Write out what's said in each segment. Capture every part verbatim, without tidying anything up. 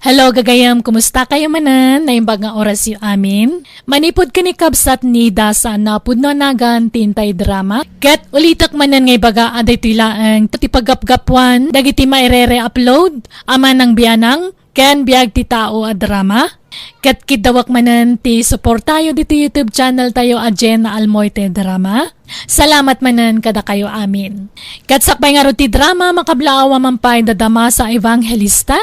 Hello, gagayem. Kumusta kayo manen? Naimbag nga orasyo amin. Manipud ken ni Kabsat Nida saan a pudno a nagan ti intay drama. Ket ulitek manen nga ibaga a daytoy laeng ti paggapgapuan dagiti maire-re-upload a manang bianang ken biag ti tao a drama. Ket kiddawek manen ti suportayo ditoy YouTube channel tayo a Jenna Almoite Drama. Salamat manen kadakayo amin. Ket sakbay ngarud ti drama, makablaaw a man pay da Damasa Evangelista,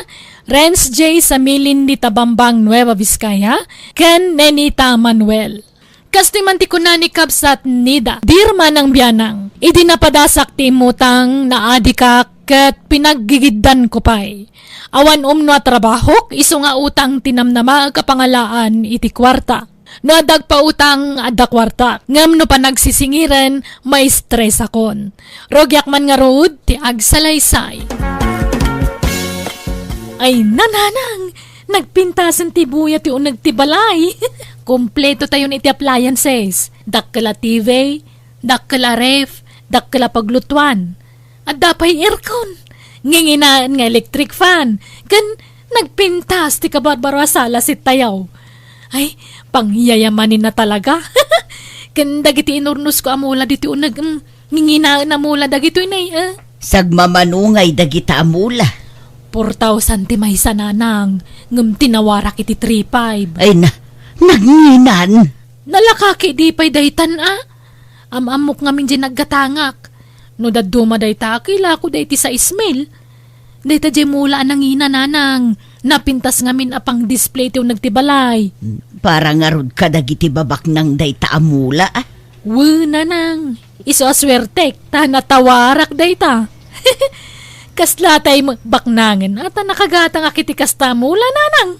Renz J Samilin di Tabambang, Nueva Vizcaya, ken Nenita Manuel. Kastoy man ti kuna ni Kabsat Nida, Dear Manang Bianang, idi napadasak ti immutang, naadikak ket pinaggigiddanko pay. Awan umno a trabahok, isu nga utang ti namnamaek a pangalaan iti kuarta. No adda agpautang, adda kuarta. Ngem no panagsisingiren, maistresakon. Rugiak man ngarud ti agsalaysay. Ay, nananang! Nagpintasen ti buya ti uneg ti balay. Kompleto tayon iti appliances. Dakkel a T V, dakkel a ref, dakkel a paglutuan. Adda pay aircon. Nginginaen nga electric fan. Ken nagpintas ti kabarbaro a sala sitayo. Ay, pangyayamanen na talaga. Ken dagiti inurnosko a mula ditoy uneg, mm, nginginaen a mula dagitoy nay, eh. Sagmamano ngay dagita a mula. Four thousand ti maysa, nanang, ngem tinawarak iti three five. Ay na, nagnginan. Nalakaki di pay daytan, a? Am-ammok ngamin di naggatangak. No dadduma dayta, kilako dayta sais mil. Dayta diay mula a nangina, nanang. Napintas ngamin a pang-display ti uneg ti balay. Para ngarud kadagiti babaknang dayta a mula, a? Wen, nanang. Isu a suertek, ta natawarak dayta. Kasla tay m-, baknangen, a ta nakagatangak iti kasta a mula, nanang.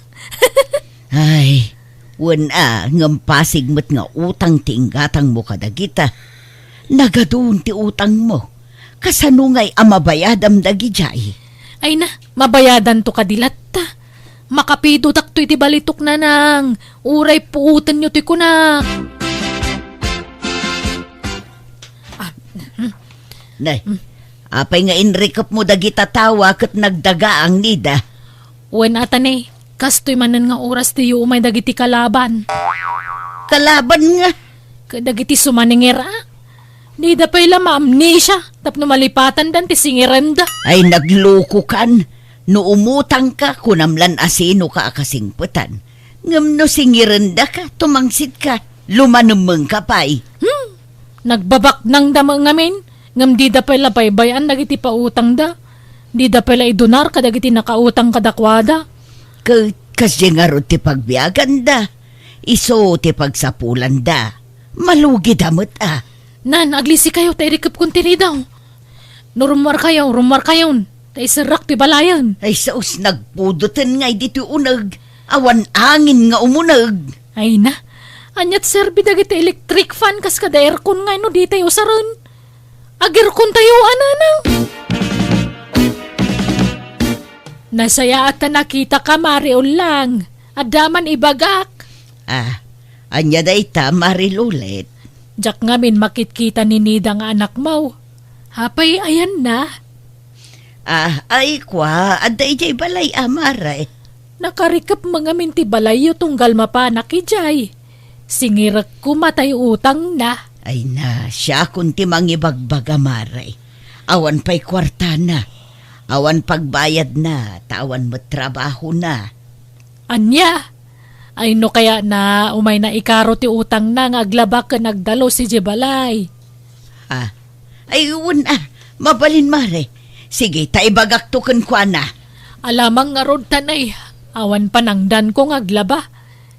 Ay, wen a, ngem pasig met nga utang ti inggatangmo kadagita. Nagadun ti utangmo. Kasano ngay a mabayadam dagidiay? Ay na, mabayadanto kadi latta. Makapidotakto iti balitok, nanang. Uray puotenyo ti kunak. Ah, Nay, apay nga inrikepmo dagita tawa ket nagdagaang, Nida? Wen, ata ni, kastoy manen nga oras ti umay dagiti kalaban. Kalaban nga? Kadagiti sumanenger, a? Dida pay la maamnesia tapno malipatandan ti singirenda. Ay, naglukokan. No umutangka, kunam lan a sinoka a kasingpetan. Ngem no singirendaka, tumangsitka, lumanemmengka pay. Hmm. Nagbabaknangda met ngamin, ngem dida pay la baybay-an dagiti pautangda. Dida pay la idunar kadagiti nakautang kadakuada. Ket kasdiay ngarud ti pagbiaganda. Isu ti pagsapulanda. Malugida met a. Nan, aglisikayo ta irikepkon ti ridaw. No rummuarkayo, rummuarkayon, ta iserrak ti balayen. Ay, saos nagpudoten ngay ditoy uneg, awan angin nga umuneg. Ay na, aniat serbi dagiti electric fan kas kada aircon ngay no ditay usaren? Ag-aircon tayo, a nanang. Nasayaat ta nakitaka, Mari Ullang. Adda man ibagak. Ah, ania dayta, Mari Lulet? Diak ngamin makitkita ni Nida nga anakmo. Apay, ayanna? Ah, ay, kua, adda idiay balay, a, Mare. Nakarikep met ngamin ti balayyo tunggal mapanak idiay. Singirek koma tay utangna. Ay na, siakon ti mangibagbaga, Mare. Awan pay kuartana. Awan pagbayadna, ta awan met trabahona. Ania? Ay, no kayatna, umayna ikaro ti utangna nga aglaba ken agdalus idiay balay. Ah, ay, wen a, mabalin, Mare. Sige, ta ibagakto kenkuana. Alamang ngarud, tanay, awan panangdanko nga aglaba.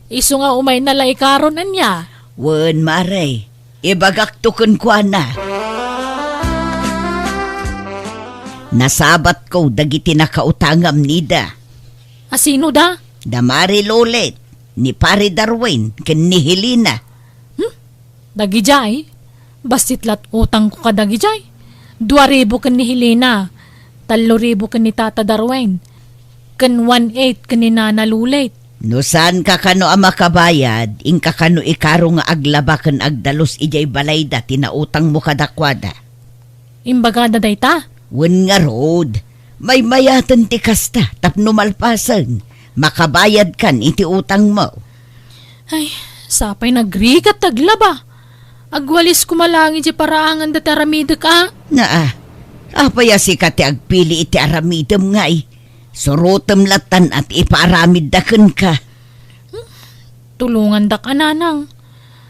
Isu nga umayna la ikaron, ania? Wen, Mare. Ibagakto kenkuana. Nasabatko dagiti nakautangam, Nida. Asino da? Da Mari Lolet, ni Pari Darwin, ken ni Helena. Hmm? Dagidiay? Bassit lat utangko kadagidiay. Dua ribu ken ni Helena, tallo ribu ken ni Tata Darwin, ken one eight ken ni Nana Lulet. No saanka kano a makabayad, inka kano ikaro nga aglaba ken agdalus idiay balayda ti nautangmo kadakuada. Imbagada dayta? Wen ngarud, maymayaten ti kasta tapno malpasen. Makabayadkan iti utangmo. Ay, sapay nagrigat ti aglaba. Agwalis koma laeng idiay paraangan dati aramidek a. Naa, apay a sika ti agpili iti aramidem ngay? Surotem lattan a ti ipaaramidda kenka. Hmm, tulongandak a nanang.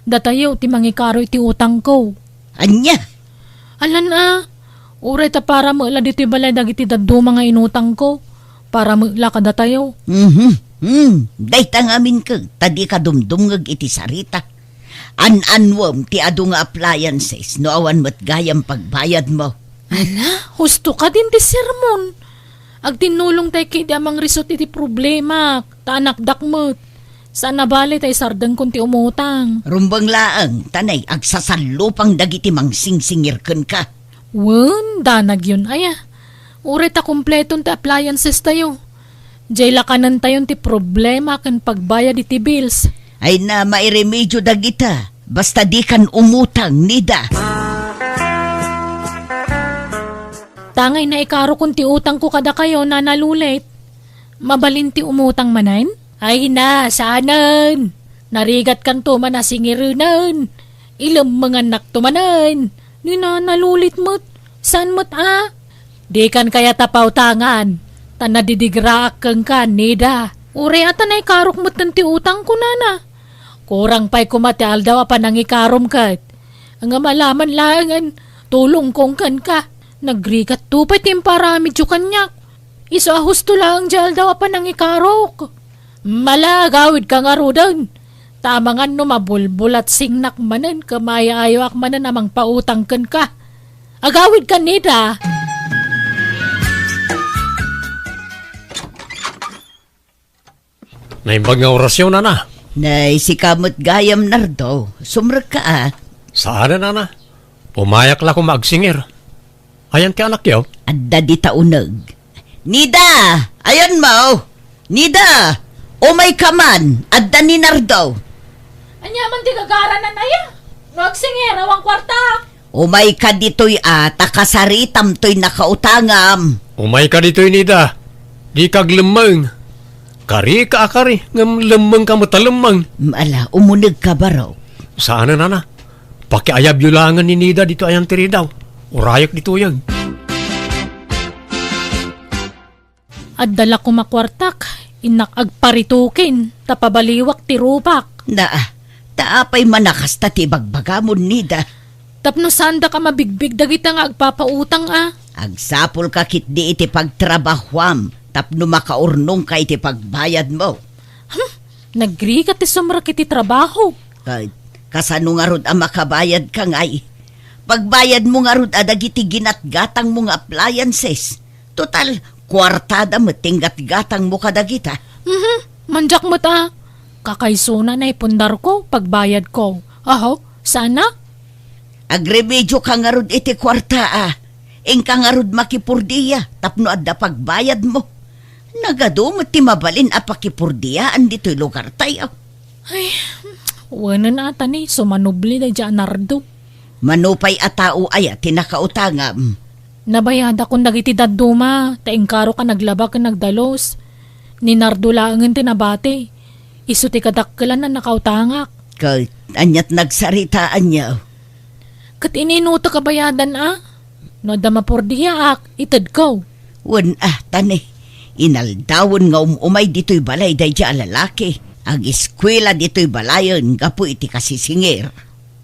Datayo ti mangikaro iti utangko. Ania? Alan a, uray ta para met la ditoy balay dagiti dadduma nga inutangko. Para met la kadatayo. Mhm. Hmm, dayta ngamin ket ta dika dumdumngeg iti sarita. An-annuem ti adu nga appliances no awan met gayam pagbayadmo. Ala, husto kadin ti sermon. Agtinnulongtay ketdi a mangrisut iti problemak, ta anakdak met. Saan a bale ta isardengkon ti umutang. Rumbeng laeng, ta nay, agsasallupang dagiti mangsingsingir kenka. Wen, danagyon aya. Uray ta kompleton ti appliances tayo. Diay lakanentayon ti problema ken pagbayad iti bills. Ay na, mairemedio dagita. Basta dikan umutang, Nida. Tangay naikarokon ti utangko kadakayo, Nana Lulit. Mabalin ti umutang manen? Ay na, saanen. Narigatkanto man a singirenen. Ilemmengannakto manen. Ni Nana Lulit met. Saan met a? Dikan kayat a pautangan. Ta nadidigraak kenka, Nida. Uray a ta naikarok metten ti utangko, Nana. Kurang pay koma ti aldaw a panangikaromket. Ngem alaman laengen, tulongkon kenka. Nagrigatto pay ti imparamidyo kaniak. Isu a husto laeng diay aldaw a panangikarok. Mala, agawidka ngaruden. Ta amangan no mabulbulat singnak manen ken maayayoak manen a mangpautang kenka. Agawidka, Nida. Naimbag nga orasyo, Nana. Nay, sika met gayam, Nardo. Sumrekka a. Saan, Nana. Umayak la koma agsingir. Ayan ti anakyo? Adda dita uneg. Nida! Ayanmo! Nida! Umayka man! Adda ni Nardo! Ania man ti gagaranan aya? No agsingir, awan kuarta. Umayka ditoy a, ta kasaritam toy nakautangam. Umayka ditoy, Nida. Dika aglemmeng. Karika a kari, ngem lemmengka met a lemmeng. Mm, ala, umunegka, barok. Saan, Nana. Pakiayabyo laengen ni Nida ditoy ayan ti ridaw. Urayek ditoyen. Adda la koma kuartak, innak agparitukin, ta pabaliwak ti rupak. Naa, ta apay man a kasta ti ibagbagamon, Nida? Tapno saandak a mabigbig dagita nga agpapautang a. Agsapulka ketdi iti pagtrabahuam tapno makaurnongka iti pagbayadmo. Hmm, nagrigat ti sumrek iti trabaho. Ka-, kasano ngarud a makabayadka ngay? Pagbayadmo ngarud a dagiti ginatgatangmo nga appliances. Total, kuartada met ti inggatgatangmo kadagita. Mhm, mandiak met a. Kakaysona naipundarko, pagbayadko. Aho, sana? Agremedioka ngarud iti kuarta a. Inka ngarud makipurdia tapno adda pagbayadmo. Nagadu met ti mabalin a pakipurdiaan ditoy lugartayo. Ay, wenen a ta ni, sumanubli daydiay a Nardo. Mano pay a tao aya ti nakautangam? Nabayadakon dagiti dadduma, ta inkarok a naglaba ken nagdalus. Ni Nardo laengen ti nabati. Isu ti kadakkelan a nakautangak. Ket ania ti nagsaritaanyo? Ket ininutek a bayadan a. No adda mapurdiaak, itedko. Wen a, ta ni, inaldawen nga um-umay ditoy balay daydiay a lalaki. Agiskuela ditoy balayen gapu iti kasisingir.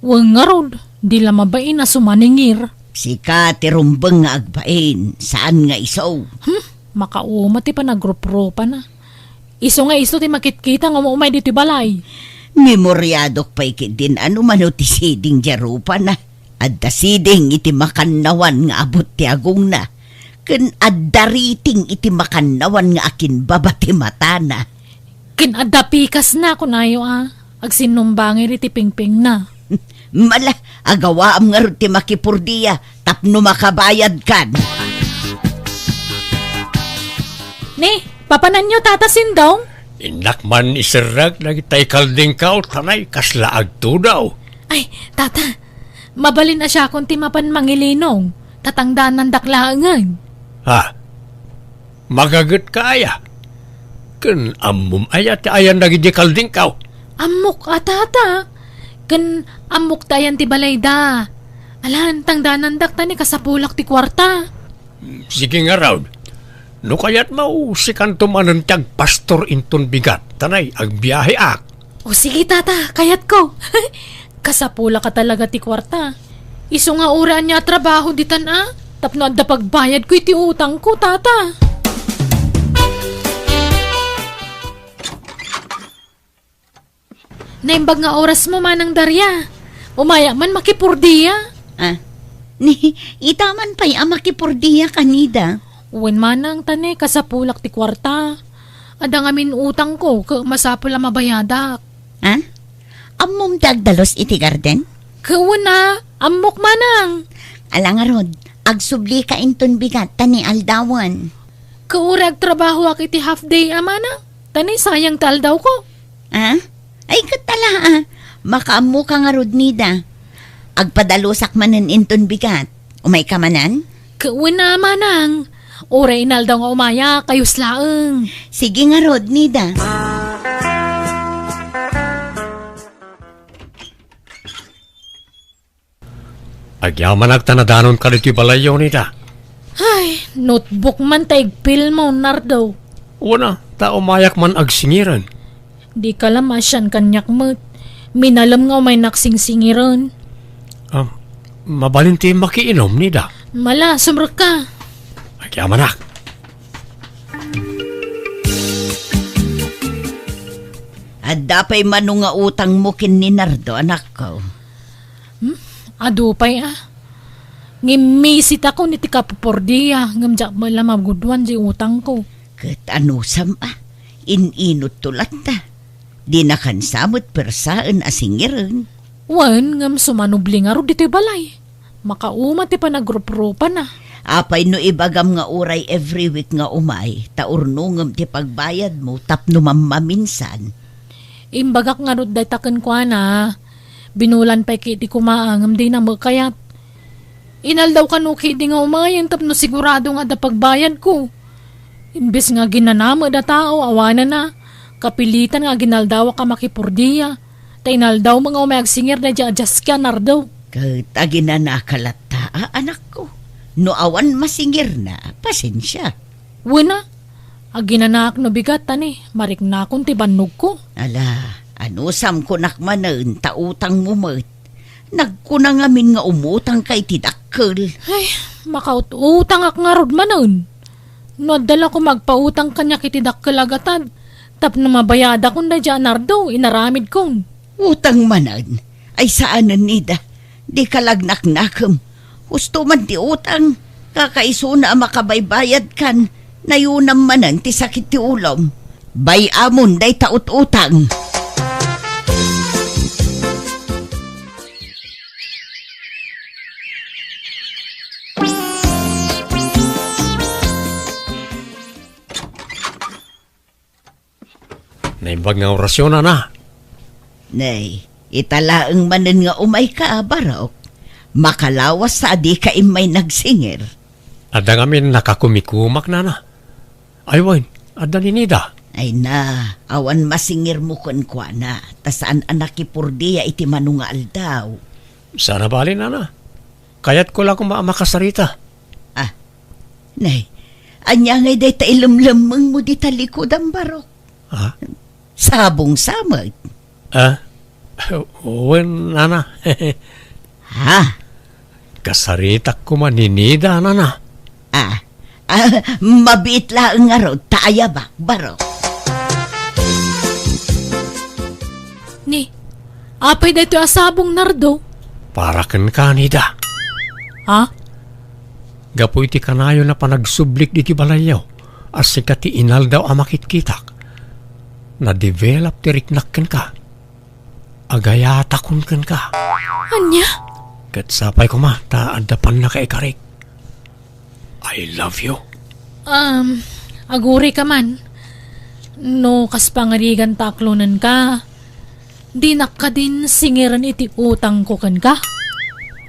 Wen ngarud, di la mabain a sumaningir. Sika ti rumbeng nga agbain, saan nga isu. Hmm, makauma ti panagrupropana. Isu nga isu ti makitkita nga um-umay ditoy balay. Memoriadok pay ketdin a no mano ti siding diay rupana. Adda siding iti makannawan nga abut ti agongna, ken adda riting iti makannawan nga akinbaba ti matana. Ken adda pikasna, kunayo a, agsinnumbangir iti pingpingna. Mala, agawaam ngarud ti makipurdia tapno makabayadkan. Ni, papananyo, Tata Sindong? Innak man iserrek dagita ikaldingkaw, tanay kasla agtudaw. Ay, Tata, mabalin a siakon ti mapan mangilinong, tatangdanandak laengen. Ha? Magagetka aya? Ken ammom aya ti ayan dagiti kaldingkaw? Ammok a, tata. Ken ammok ti ayan ti balayda. Alan, tangdanandak ta ni kasapulak ti kuarta. Sige ngarud. No kayatmo, sikanto manen ti agpastor inton bigat, ta nay, agbiaheak. O sige, tata, kayatko. Kasapulak a talaga ti kuarta. Isu nga uray ania a trabaho ditan a, tapno adda pagbayadko iti utangko, tata. Naimbag nga orasmo, Manang Daria. Umayak man makipordia. Ah, ni, ita man pay a makipordia kanida. Wen, Manang, ta ni kasapulak ti kuarta. Adda ngamin utangko, ket masapul a mabayadak. Ha? Ammom ti agdalus iti garden? Ket wen a, ammok, Manang. Ala ngarud, agsublika inton bigat ta ni aldawen. Ket uray agtrabahoak iti half day a, Manang, ta ni sayang ti aldawko. Ah? Ay, ket ala, ah. Makaammoka ngarud, Nida. Agpadalusak manen inton bigat. Umayka manen? Ket wen a, Manang. Uray inaldaw nga umayak, kayus laeng. Sige ngarud, Nida. Agyamanak ta nadanonka ditoy balayyo, Nida. Ay, notebook man ta igpilmo, Nardo. Wen a, ta umayak man agsingiren. Dika la maasian kaniak met. Minalem nga umaynak singsingiren. Ah, mabalin ti makiinom, Nida? Ala, sumrekka. Agyamanak. Adda pay mano nga utangmo ken ni Nardo, anakko? Hmm? Adu pay a. Ngimmisit ako iti kapupordia, ngem diak met la maguduan di utangko. Ket anusam a, in-inutto latta. Dinakan sa met persaen a singiren. Wen, ngem sumanubli ngarud ditoy balay. Makauma ti panagruprupan a. Apay no ibagam nga uray every week nga umay, ta urnongem ti pagbayadmo tapno mammaminsan? Imbagak ngarud dayta kenkuana, binulan pay ketdi koma ngem dina met kayat. Inaldaw kano ketdi nga umayen tapno sigurado nga adda pagbayadko. Imbes nga aginana met a tao, awanen a, kapilitan nga aginaldawak a makipordia, ta inaldawmo nga umay agsingir daydiay a diaski a Nardo. Ket aginanaka latta a, anakko. No awan masingirna, pasensia. Wen a, aginanaak no bigat ta ni, mariknakon ti bannogko. Ala, anusam kunak manen ta utangmo met. Nagkuna ngamin nga umutangka iti dakkel. Ay, makaut-utangak ngarud manen. No adda la koma agpautang kaniak iti dakkel a gatad, tapno mabayadakon daydiay a Nardo, inaramidkon. Utang manen? Ay saanen, Nida. Dika la agnaknakem. Husto man ti utang. Kakaisuna a makabaybayadkan, nayunam manen ti sakit ti ulom. Bay-amon dayta ut-utang. Naimbag nga orasyon, nana. Nay, ita laeng manen nga umayka, Barok. Makalawas ta a dika immay nagsingir. Adda ngamin nakakumikumak, nana. Ay, wen, adda ni Nida. Ay na, awan masingirmo kenkuana, ta saan a nakipordia iti mano nga aldaw. Saan a bale, nana. Kayatko la koma a makasarita. Ah, nay, ania ngay dayta ilemlemmengmo dita likudan, Barok? Ha? Sabong sa met. Ah? Wen, nana. Ha? Kasaritak koma ni Nida, nana. Ah, ah, mabiit laeng ngarud ta ayabak, Barok. Ni, apay daytoy a sabong, Nardo? Para kenka, Nida. Ha? Gapu iti kanayon a panagsublik ditoy balayyo, a sika ti inaldaw a makitkitak, na-develop ti riknak kenka. Agayatakon kenka. Ania? Ket sapay koma ta adda pannakaikarik. I love you. Um, agurayka man. No kas pangarigan ta aklonenka, dinak kadin singiren iti utangko kenka?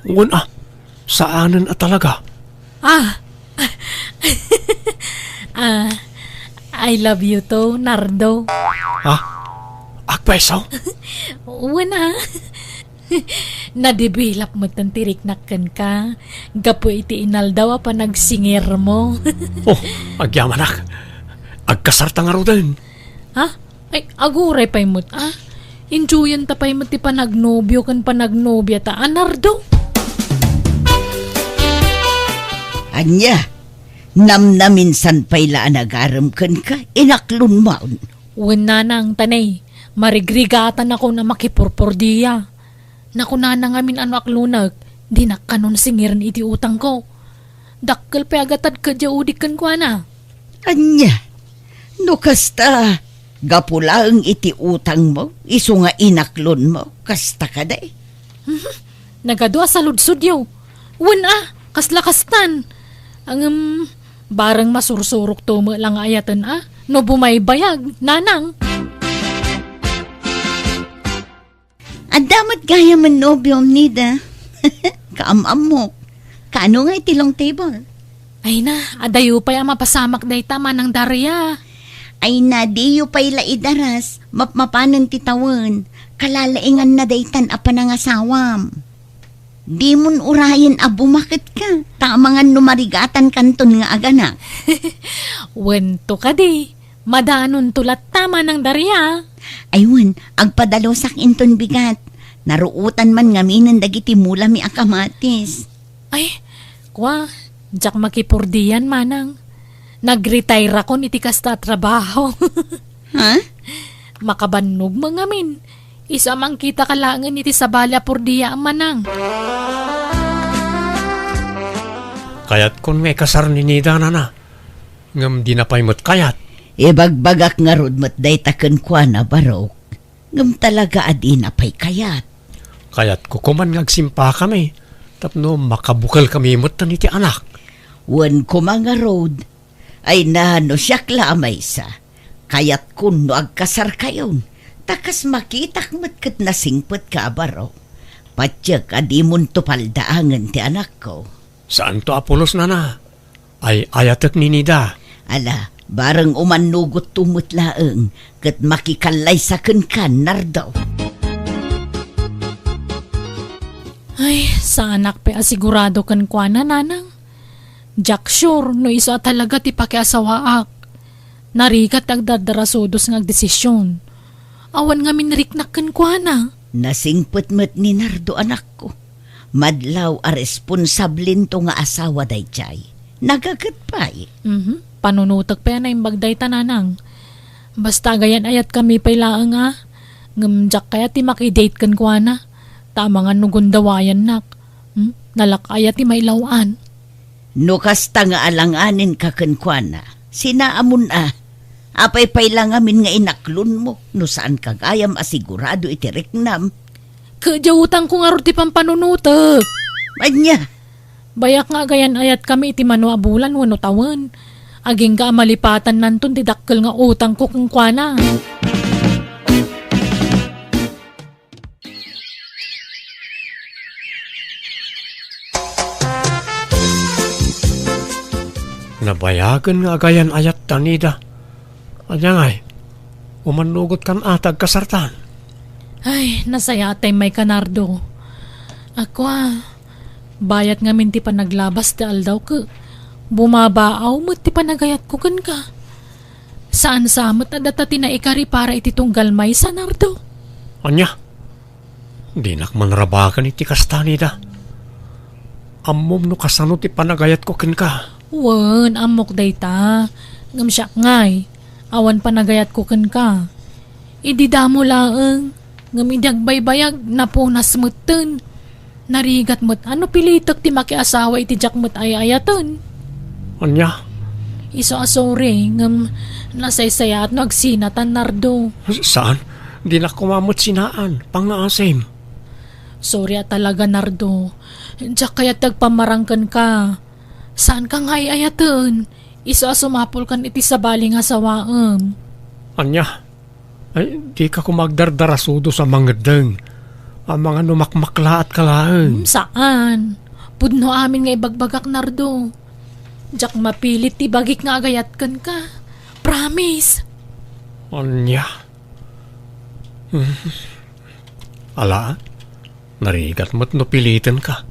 Wen a, saanen a talaga. Ah. Ah. I love you too, Nardo. Ha? Agpayso? Wen a. Nadevelop metten ti riknak kenka gapu iti inaldaw a panagsingirmo. Oh, agyamanak. Agkasarta ngaruden. Ha? Ay, aguray pay met a. Enjoyenta pay met ti panagnobio ken panagnobiata, a, Nardo. Ania? Namnaminsan pay la a nagarem kenka, inaklonmon. Wen, nanang, ta ne, marigrigatanakon a makipurpordia. Nakunana ngamin a no aklonek, dinak kanon singiren iti utangko. Dakkel pay a gatad ket diay udik kenkuana. Ania? No kasta, gapu laeng iti utangmo, isu nga inaklonmo, kasta kadi? Mhm. Nagadu a saludsodyo. Wen a, kasla kastan. Ngem, bareng masursurokto met la nga ayaten a, no bumaybayag, nanang. Adda met gayamen nobiom, Nida. Kaam-ammok. Kaano nga iti long table? Ay na, adayo pay a mapasamak dayta, Manang Daria. Ay na, diyo pay la idaras. Mapmapanen ti tawen. Kalalainganna daytan a panangasawam. Dimon urayen a bumaketka, ta amangan no marigatan kanton nga aganak. Wen to kadi, madanon to latta, Manang Daria. Ay wen, agpadalusak inton bigat. Naruotan man ngaminen dagiti mulami a kamatis. Ay, kua, diak makipurdian, Manang. Nagretire akon iti kasta a trabaho. Ha? Makabannogmo ngamin. Isu a mangkitaka laengen iti sabali a purdia, Manang. Kayatkon nga ikasar ni Nida, nana. Ngem dina pay met kayat. Ibagbagak ngarud met dayta kenkuana, Barok. Ngem talaga a dina pay kayat. Kayatko koman nga agsimpakami tapno makabukelkami metten iti anak. Wen koma ngarud, ay na, no siak la a maysa, kayatkon no agkasarkayon, ta kas makitak met ket nasingpetka a baro. Patiek a dimonto paldaangen ti anakko. Saanto a pulos, nana. Ay-ayatek ni Nida. Ala, bareng umannugotto met laeng, ket makikallaysa kenka, Nardo. Ay, saanak pay a sigurado kenkuana, nanang. Diak sure no isu a talaga ti pakiasawaak. Narigat ti agdardarasudos nga agdesision. Awan ngamin riknak kenkuana. Nasingpet met ni Nardo, anakko. Madlaw a responsablento nga asawa daydiay. Nagaget pay. Mhm. Panunotek pay a naimbag dayta, nanang. Basta agayan-ayatkami pay laeng a. Ngem diak kayat ti makidate kenkuana. Ta amangan no gundawayannak. Hmm? Nalak-aya ti mailaw-an. No kasta nga alanganenka kenkuana, sinaamon a. Apay pay la ngamin nga inaklonmo no saanka gayam a sigurado iti riknam? Ket diay utangko ngarud ti pampanunotek. Ania? Bayak nga agayan-ayatkami iti mano a bulan wenno tawen. Agingga a malipatannanton ti dakkel nga utangko kenkuana. Nabayagen nga agayan-ayatta, Nida. Ania ngay, umannugotkan a ti agkasartan? Ay, nasayaat tay mayka, Nardo. Ako a, bayat ngamin ti panaglabas ti aldaw ket bumabaaw met ti panagayatko kenka. Saan sa met a data ti naikari para iti tunggal maysa, Nardo. Ania? Dinak manrabaken iti kasta, Nida. Ammom no kasano ti panagayatko kenka. Wen, ammok dayta. Ngem siak ngay, awan panagayatko kenka. Idi damo laeng, ngem idi agbaybayag, napunas metten. Narigat met a no pilitek ti makiasawa iti diak met ay-ayaten. Ania? Isu a sorry, ngem nasaysayaat no agsinatan, Nardo. Saan? Dinak koma met sinaan. Pangngaasim. Sorry a talaga, Nardo. Diak kayat ti agpammarang kenka. Saanka nga ay-ayaten. Isu a sumapulkan iti sabali nga asawaem. Ania? Ay, dika koma agdardarasudos a mangeddeng. Amangan no makmaklaatka laeng. Hmm, saan. Pudno amin nga ibagbagak, Nardo. Diak mapilit ti bagik nga agayat kenka. Promise. Ania? Hmm. Ala, narigat met no pilitenka.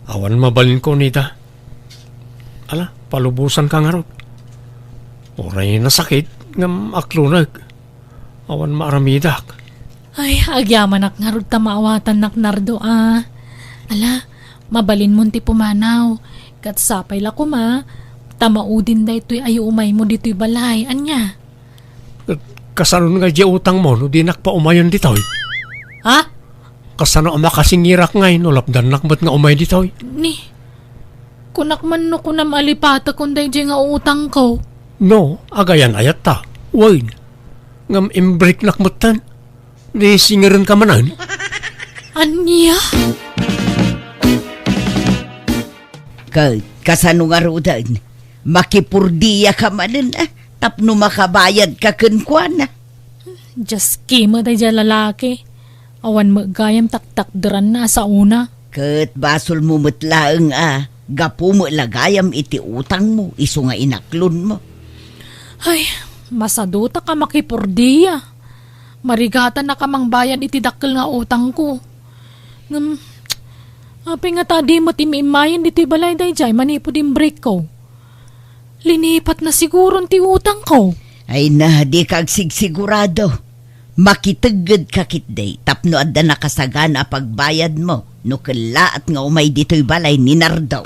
Awan mabalinko, Nida. Ala, palubosanka ngarud. Uray nasakit, ngem akloneg. Awan maaramidak. Ay, agyamanak ngarud ta maawatannak, Nardo, a. Ala, mabalinmon ti pumanaw. Ket sapay la koma, ta maudin daytoy a umaymo ditoy balay. Ania? Ket kasano ngay diay utangmo no dinak paumayen ditoy? Ha? Kasano a makasingirak ngay no lapdannak met nga umay ditoy? Ni, kunak man no kunam a lipatekon daydiay nga utangko. No, agayan-ayatta. Wen, ngem imbreknak metten. Di singirenka manen? Ania? Ket kasano ngaruden? Makipurdiaka manen, a, tapno makabayadka kenkuana. Dios kima daydiay a lalaki. Awan met gayam taktakderanna a saona. Ket basolmo met laeng a gapu met la gayam iti utangmo isu nga inaklonmo. Ay, masadutak a makipurdia. Marigatanak a mangbayad iti dakkel nga utangko. Ngem, apay ngata a di met immayen ditoy balay daydiay manipud imbrekko? Linipatna siguron ti utangko. Ay na, dika agsigsigurado. Makiteggedka ketdi tapno adda nakasagana a pagbayadmo no kellaat nga umay ditoy balay ni Nardo.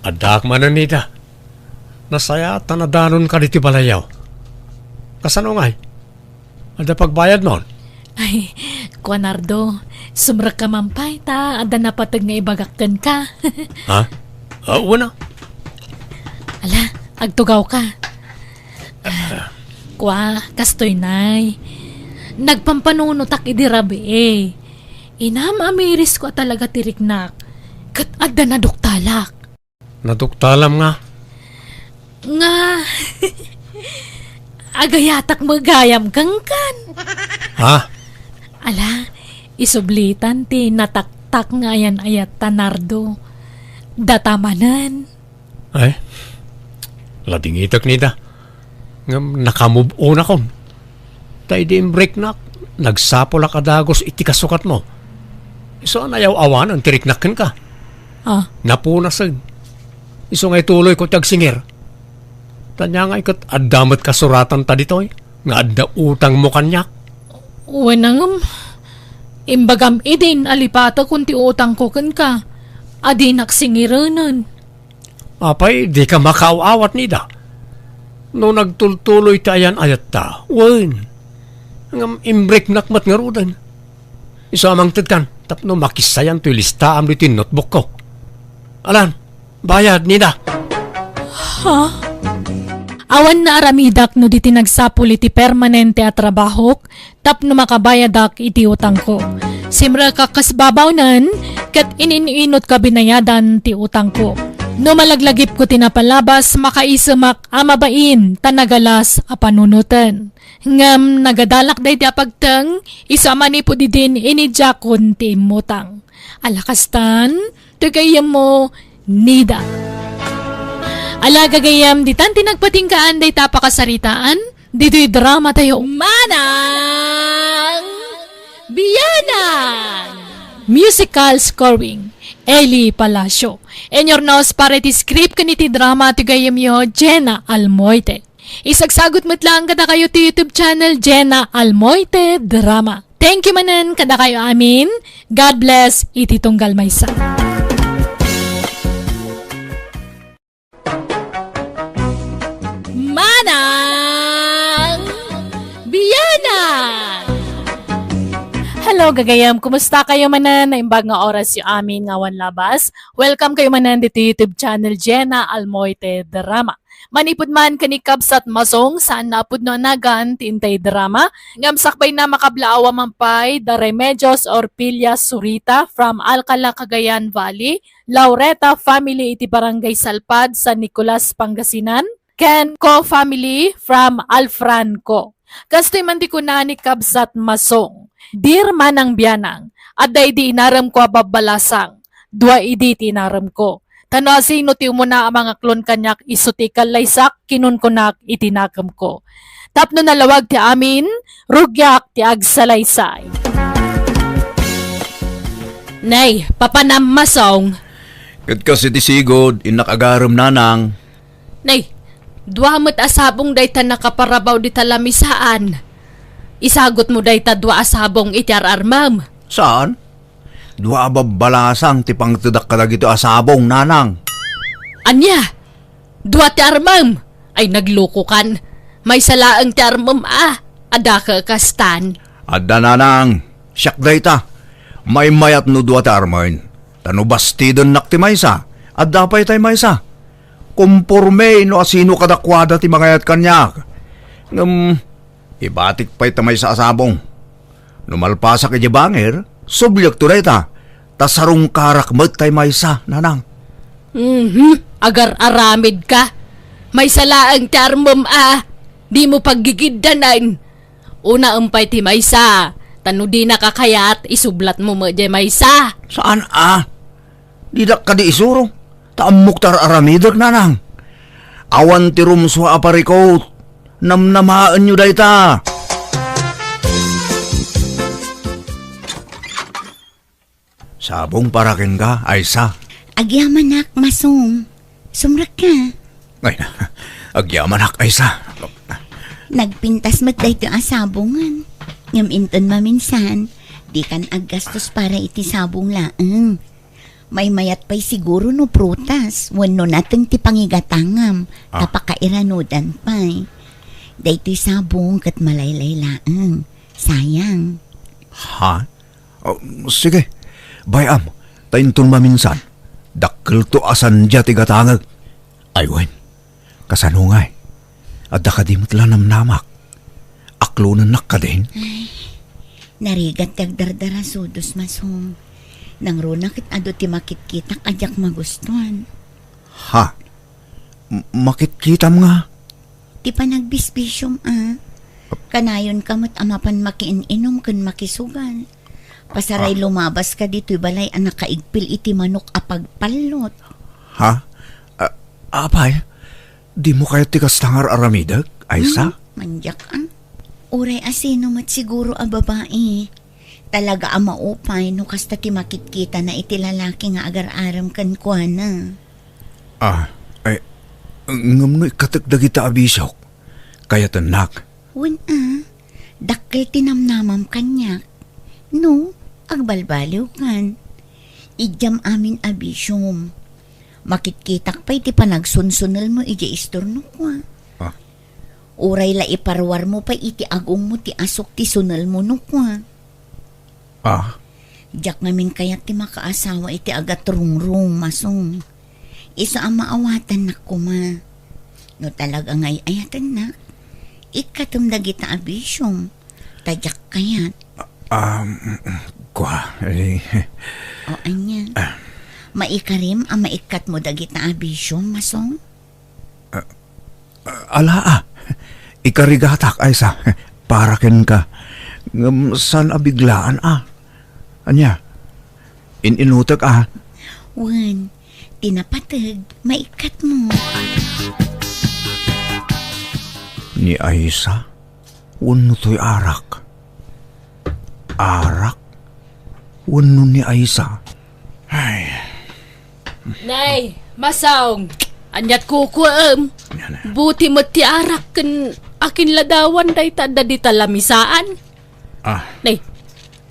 Addaak manen, Nida. Nasayaat a nadanonka ditoy balayyo. Kasano ngay? Adda pagbayadmon? Ay, kua, Nardo, sumrekka man pay ta adda napateg nga ibagak kenka. Ha? Ah, wen a. Ala, agtugawka. Kua, kastoy, Nay. Nagpampanunotak idi rabii. Inam-amirisko a talaga ti riknak, ket adda naduktalak. Naduktalam nga? Nga, agayatak met gayam kenkan. Ha? Ala, isublitan ti nataktak nga ayan-ayatta, Nardo. Data manen. Ay, ladingitek, Nida. Ngem nakamove-onakon. Ta idi imbreknak, nagsapulak a dagus iti kasukatmo. Isu a nayaw-awanen ti riknak kenka. Ah. Napunasen. Isu nga ituloyko ti agsingir. Ta ania ngay ket adda met kasuratanta ditoy nga adda utangmo kaniak? Wen a ngem, imbagam idin a lipatekon ti utangko kenka a dinak singirenen. Apay, dika makaaw-awat, Nida? No nagtultuloy ti ayan-ayatta, wen. Ngem imbreknak met ngaruden. Isu a mangtedkan, tapno makissayan toy listaam ditoy notebookko. Alan, bayad, Nida. Ha? Awan naaramidak no di ti nagsapul iti permanente a trabahok, tapno makabayadak iti utangko. Simrekak kas babawnen, ket inin-inutko a binayadan ti utangko. No malaglagipko ti napalabas, makaisemak a mabain ta nagalas a panunoten. Ngem nagadalak daydi a pagteng, isu a manipud idin inidiakon ti immutang. Ala kastan, ti gayyemmo, Nida. Ala gagayyem, ditan ti nagpatinggaan dayta a pakasaritaan, ditoy drama tayo, Manang Bianang! Musical scoring, Eli Palacio. Inurnos para iti script ken iti drama ti gayyemyo, Jenna Almoite. Isagsagut met laeng kadakayo ti YouTube channel, Jenna Almoite Drama. Thank you manen kadakayo amin. God bless iti tunggal maysa. Manang Bianang! Hello, gagayam. Kumusta kayo manen? Naimbag nga oras yo amin nga awan labas. Welcome kayo manen dito YouTube channel, Jenna Almoite Drama. Manipud man ken ni Kabsat Masong, saan na a pudno a nagan ti intay drama, ngem sakbayna makablaawa man pay da Remedios Orpilla Zurita from Alcala, Cagayan Valley, Laureta family iti Barangay Salpad, San Nicolas, Pangasinan, ken Co family from Alfranco. Kastoy man ti kuna ni Kabsat Masong, "Dear Manang Bianang, adda idi inaremko a babbalasang. dua idi ti inaremko. Ta no asino ti umuna a mangaklon kaniak isu ti ikallaysak, kinunkunak iti nakemko. Tapno nalawag ti amin, rugiak ti agsalaysay. Nay, papanam, Masong. Ket kas iti sigud, innak agarem, nanang. Nay, dua met a sabong dayta nakaparabaw dita lamisaan. Isagutmo dayta dua a sabong iti ar-armem. Saan? Dua a babbalasang ti pangtedak kadagitoy a sabong, nanang. Ania? Dua ti armem? Ay, naglukokan. Maysa laeng ti armem a. Adda ka kastan? Adda, nanang. Siak dayta. Maymayat no dua ti armen. Ta no bastidennak ti maysa, adda pay tay maysa. Komporme no asino kadakuada ti mangayat kaniak. Ngem, ibatik pay ta maysa a sabong. No malpasak idiay bangir, subliekto dayta, ta sarungkarak met tay maysa, nanang. Mhm, agar-aramid ka. Maysa laeng ti armem a, dimo paggigiddanen. Unaem pay ti maysa, ta no dinaka kayat, isublatmo met diay maysa. Saan a? Didak kadi isuro, ta ammok ti ar-aramidek, nanang. Awan ti rumsua a parikut. Namnamaenyo dayta. Sabong para kenka, Aysa. Agyamanak, Masong. Sumrekka. Ay, agyamanak, Aysa. Nagpintas met daytoy a sabongen. Ngem inton maminsan, dikan aggastos para iti sabong laeng. Maymayat pay siguro no prutas wenno nateng ti pangigatangam, ta Ah. pakairanudan pay. Daytoy sabong ket malaylay laeng. Sayang. Ha? Oh, sige. Bay-am, ta inton maminsan, dakkelto a sandia ti gatangek. Ay wen, kasano ngay? Adda kadi met la namnamak? Aklonennak kadin? Ay, narigat ti agdardarasudos, Masong. Nangruna ket adu ti makitkitak a diak magustuan. Ha? M-, makitkitam nga? Ti panagbisbisiom a. Kanayonka met a mapan makiin-inom ken makisugal. Pasaray Ah. lumabaska ditoy balay a nakaigpil iti manok a pagpallot. Ha? A-, apay? Dimo kayat ti kasta nga ar-aramidek, Aysa? Hmm, mandiak a. Uray asino met siguro a babai. Talaga a maupay no kasta ti makitkitana iti lalaki nga agar-arem kenkuana. Ah, ay, ngem no ikkatek dagita a bisiok, kayatennak. Wen a, dakkel ti namnamam kaniak. No, agbalbaliwkan. Idiam amin a bisiom. Makitkitak pay ti panagsunsunelmo idiay istornok, a. Ah. Uray la iparuarmo pay iti agongmo ti asuk ti sunelmo, no kua. Ah? Diak ngamin kayat ti makaasawa iti agatrungrung, Masong. Isu a maawatannak koma. No talaga nga ay-ayatennak, ikkatem dagita a bisiom. Ta diak kayat. Ah, um, kua, eh. O, ania? Ah. Maikarim a maikkatmo dagita a bisiom, Masong? Ah, ala, ah. Ikarigatak, Aysa, para kenka. Ngem saan a biglaan, ah. Ania? In-inutek, ah. Wen, ti napateg, maikkatmo. Ni Aysa? Wenno toy arak? Arak? Wenno ni Aysa? Ay. Nay, Masong, aniat kukuem? Yan na. Buti met ti arak ken akinladawan dayta adda dita lamisaan. Ah. Nay,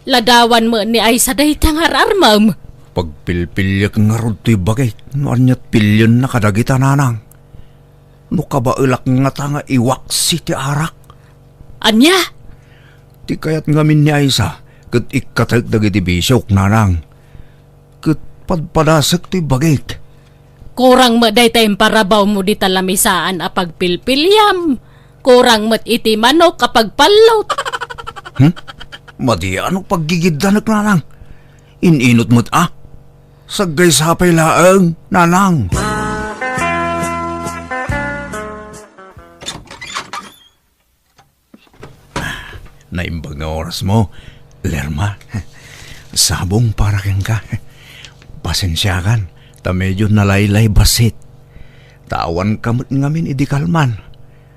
ladawan met ni Aysa dayta nga ar-armem. Pagpilpiliek ngarud toy bagik no aniat pilienna kadagita, nanang. No kabaelak ngata nga iwaksi ti arak. Ania? Ti kayat ngamin ni Aysa ket ikkatek dagiti bisiok, nanang. Ket padpadasek ti bagik. Kurang met dayta imparabawmo dita lamisaan a pagpilpiliam. Kurang met iti manok a pagpallot. Hmm? Madi a no paggigiddanek, nanang. In-inut met a. Saggaysa pay laeng, nanang. Naimbag nga orasmo, Lerma. Sabong para kenka. Pasensiakan, ta medio nalaylay bassit. Ta awanka met ngamin idi kalman.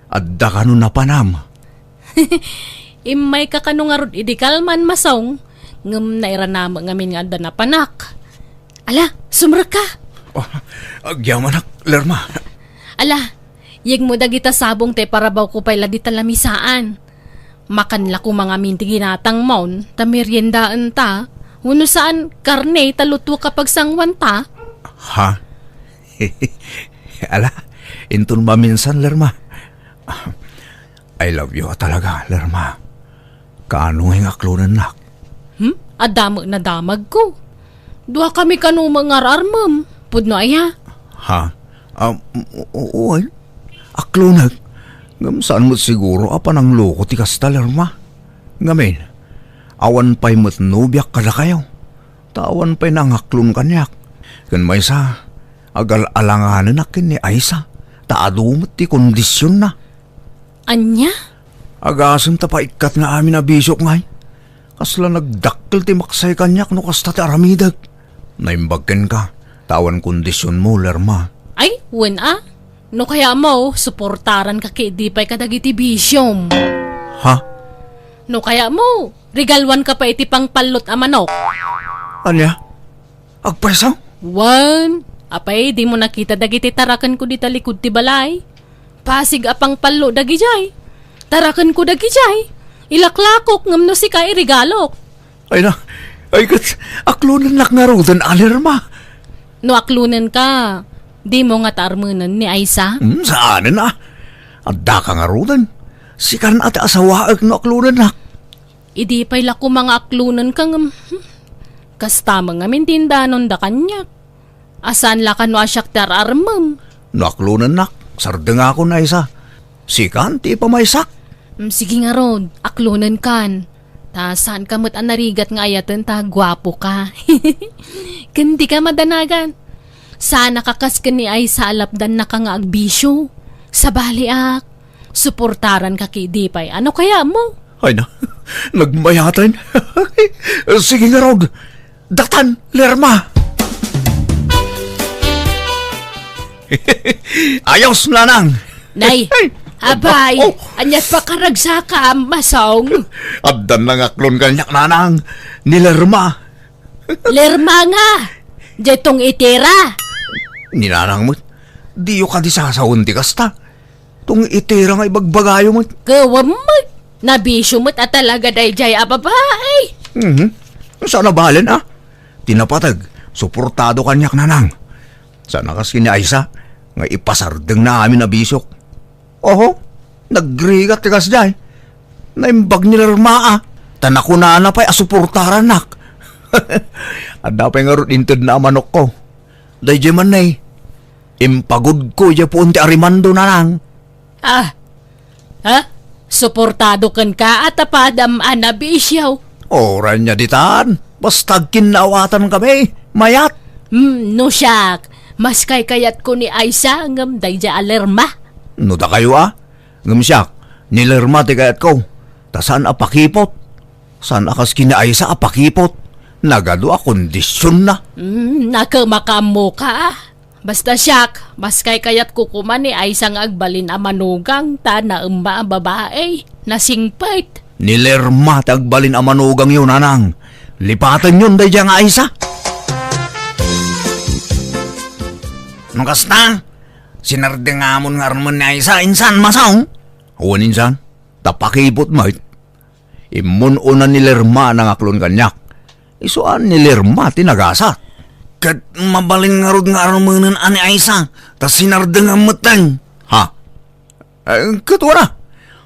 Adda kano napanam. Immayka kano ngarud idi kalman, Masong, ngem nairana met ngamin nga adda napanak. Ala, sumrekka. Oh, agyamanak, Lerma. Ala, yegmo dagita sabong ta iparabawko pay la dita lamisaan. Makan la koma ngamin ti ginatangmon, ta meriendaenta. Wenno saan, karne ta lutuek a pagsanguanta. Ha? Ala, inton maminsan, Lerma. I love you talaga, Lerma. Kaano nga aklonennak? Hmm? Adda met nadamagko. Duakami kano met nga ar-armem. Pudno aya? Ha? Um, o-, o-, oy. Aklonek. Ngem saan met siguro a panangloko ti kasta, Lerma. Ngamin, awan pay met nobiak kadakayo. Ta awan pay nangaklon kaniak. Ken maysa, agal-alanganenak ken ni Aisa. Ta adu met ti kondisionna. Ania? Agasem ta paikkat nga amin a bisiok ngay. Kasla nagdakkel ti maksay kaniak no kasta ti aramidek. Naimbag kenka, ta awan kondisionmo, Lerma. Ay, wen a. No kayatmo, suportaranka ketdi pay kadagiti bisiom. Ha? No kayatmo, regaluanka pay iti pangpallot a manok. Ania? Agpayso? Wen, apay, dimo nakita dagiti tarakenko dita likud ti balay? Pasig a pangpallo dagidiay. Tarakenko dagidiay. Ilaklakok ngem no sika iregalok. Ay na, ay ket, aklonennak ngaruden a, Lerma. No aklonenka, dimo ngata armenen ni Aisa? Hmm, saanen a. Addaka ngaruden. Sikan a ti asawaek no aklonennak. Idi pay la koma nga aklonenka ngem, hmm, kasta met ngamin ti indanonda kaniak. A saan la kano a siak ti ar-armem. No aklonennak, sardengakon, Aisa. Sikan ti ipamaysak. Mm, sige ngarud, aklonenkan. Ta saanka met a narigat nga ayaten ta guapoka. Ken dika madanagan. Saanaka kas ken ni Aisa a lapdannaka nga agbisio. Sabaliak, suportaranka ketdi pay. Ano kayatmo? Ay na, nagmayaten. Sige ngarud, datan, Lerma. Ayos, nanang. Nay, ay, abay, oh, ania't pakaragsaka, Masong? Addan nangaklon kaniak, nanang. Ni Lerma. Lerma nga. Diay tong itira. Ni nanang met, diyo kadi sasawen ti kasta. Tong itira nga ibagbagayo met. Kawam met. Nabisio met a talaga daydiay a babai. Mhm. Saan a balen a? Ti napateg, suportado kaniak, nanang. Saan a kas ken ni Aisa, nga ipasardengna amin a bisiok. Oho, nagrigat ti kasdiay. Naimbag ni Lerma a, ta nakunana pay a suportarannak. Adda pay ngarud intedna a manokko. Daydiay man, nay, impagudko idiay puon ti arimando, nanang. Ah, ha? Suportado kenka a ta padam a nabisio. Uray nia ditan, basta agkinnaawatan kami, mayat. Hmm, no siak, mas kaykayatko ni Aisa ngem daydiay a Lerma. No dakayo a, ngem siak, ni Lerma ti kayatko, ta saan a pakipot. Saan a kas ken ni Aisa a pakipot. Nagadu a kondisionna. Hmm, nakemakaammoka. Basta siak, mas kaykayatko koma ni Aisa nga agbalin a manugang ta naemma a babai. Nasingpet. Ni Lerma ti agbalin a manugangyo, nanang. Lipatenyon daydiay nga Aisa. No kasta, sinardengamon nga armen ni Aisa, insan, Masong? Wen, insan. Ta pakipot met. Immun-una ni Lerma a nangaklon kaniak. Isu a ni Lerma ti nagasat. Ket mabalin ngarud nga armenen a ni Aisa, ta sinardengam metten. Ha? Eh, ket wana,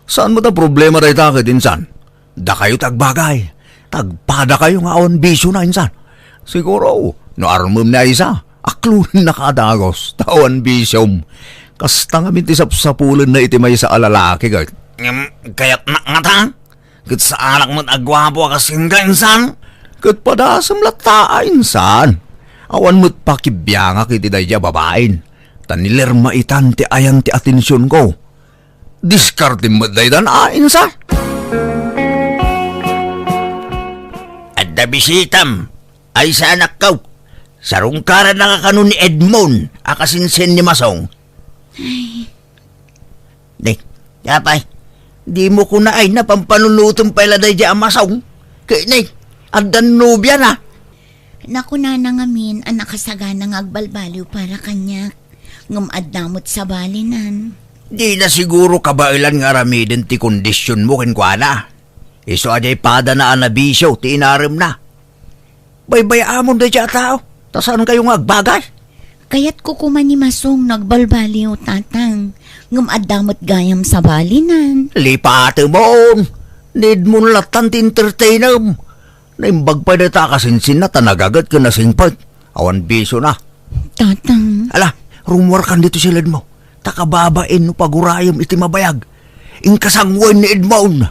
saan met a problema dayta ket insan? Dakayo ti agbagay. Tagpadakayo nga awan bisiona insan. Siguro, no armem ni Aisa, aklonennaka a dagus, ta awan bisiom. Kasta ngamin ti sapsapulenna iti maysa a lalaki ket. Ngem, kayatnak ngata? Ket saanak met a guapo a kas kenka, insan? Ket padasem latta a, insan. Awan met pakibiangak iti daydiay a babain. Ta ni Lerma itan ti ayan ti atensionko. Diskartem met daytan a, insan. Adda bisitam, Aisa, anakko. Sarungkaran na kano ni Edmond a kasinsin ni Masong. Ay. Di, apay, dimo kuna ay napampanunutom pay la daydi a Masong. Kay ni, addan nobia na. Nakunana ngamin a nakasagana nga agbalbaliw para kaniak. Ngem adda met sabalinan. Di na siguro kabaelan nga aramiden ti kondisionmo kenkuana. Isu a diay padana a nabisio ti inaremna. Baybay-amon daydiay a tao, ta saan kayo nga agbagay? Kayatko koma ni Masong no agbalbaliw, Tatang. Ngem adda met gayam sabalinan. Lipatemon! Ni Edmond lattan ti entertainem. Naimbag pay dayta a kasinsinna ta nagaget ken nasingpet. Awan bisiona. Tatang. Ala, rumuarkan ditoy siledmo. Ta kababain no pagurayem iti mabayag. Inka sanguen ni Edmond.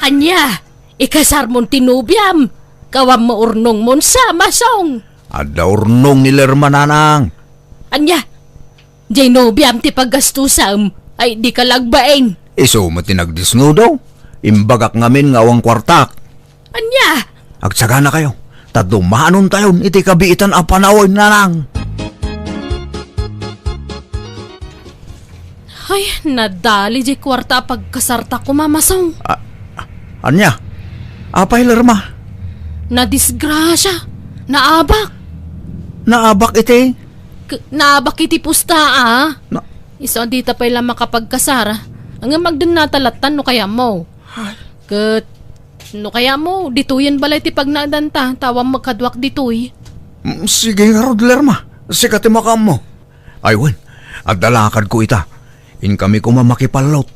Ania? Ikasarmon ti nobiam? Kawam maurnongmon sa, Masong. Adda urnong ni Lerma, Nanang. Ania? Diay nobiam ti paggastusam, ay dika lagbain. Isu met ti nagdisnudo. Imbagak ngamin nga awan kuartak. Ania? Agsaganakayo, ta dumanontayon iti kabiitan a panawen, Nanang. Ay, nadali diay kuarta a pagkasarta koma, Masong. A-, ania? Apay, Lerma? Nadisgrasia. Naabak. Naabak iti? K-, naabak iti pusta, a. Na- Isu a dita pay la makapagkasar. Ngem agdennata lattan no kayatmo. Ay. Ket no kayatmo, ditoyen balay ti pagnaedanta, ta awan makaduak ditoy. Mm, sige ngarud, Lerma. Sika ti makaammo. Ay wen, adda lakadko ita. Inkami koma makipallot.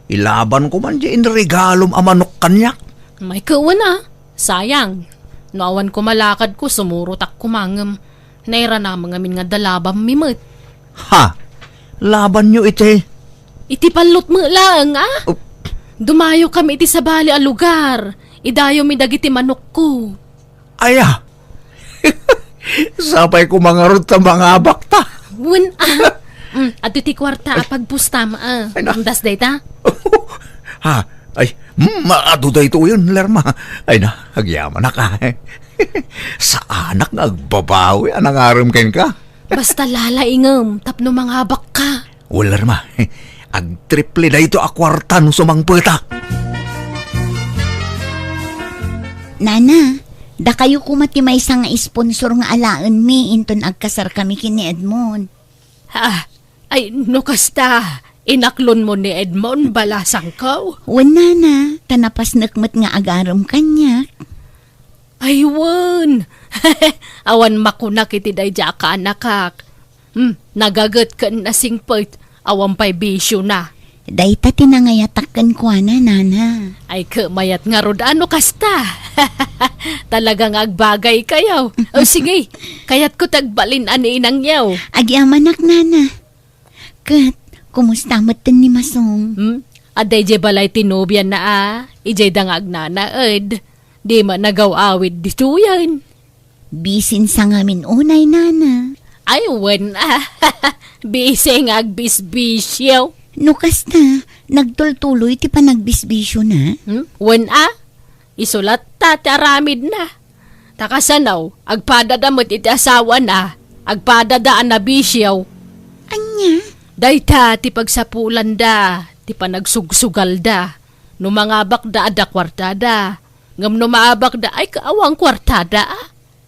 Ilabanko man diay inregalom a manok kaniak. Ay ket wen a, sayang. No awan koma lakadko, sumurotak koma ngem nairanam ngamin nga adda labammi met. Ha? Labanyo iti? Iti pallot met laeng, a? Oh. Dumayokami iti sabali a lugar. Idayommi dagiti manokko. Aya. Sapay koma ngarud ta mangabakta. Wen a. Mm, adtoy ti kuarta a pagpustam, a. Ay, na. Andas dayta? Ha? Ay, mm, adu daytoyen, Lerma. Ay na, agyamanak, a. Saanak nga agbabawi a nangarem kenka. Basta lalaingem tapno mangabakka. Wen, Lerma, agtriple daytoy a kuarta no sumangpetak. Nana, dakayo koma ti maysa nga sponsor nga alaenmi inton agkasarkami ken ni Edmond. Ah, ay, no kasta, inaklonmo ni Edmond, balasangko? Wen, Nana, ta napasnek met nga agarem kaniak. Ay, wen. Awan makunak iti daydiay a kaanakak. Hmm, nagaget ken nasingpet, awan pay bisiona. Dayta ti nangayatak kenkuana, Nana. Ay, ket mayat ngarud a no kasta. Talaga nga agbagaykayo. O, sige, kayatko ti agbalin a ni inangyo. Agyamanak, Nana. Ket, kumusta metten ni Masong? Hmm? Adda idiay balay ti nobiana a, idiay da nga agnanaed. Di met nagaw-awid ditoyen. Bisin sa ngamin unay, Nana. Ay, wen a. Bisi nga agbisbisio. No kasta, nagtultuloy ti panagbisbisiona? Hmm? Wen a. Isu latta ti aramidna. Ta kasano, agpadada met iti asawana, agpadada a nabisio. Ania? Dayta ti pagsapulanda, ti panagsugsugalda. No mangabakda, adda kuartada. Ngem no maabakda, ay, awan kuartada, a.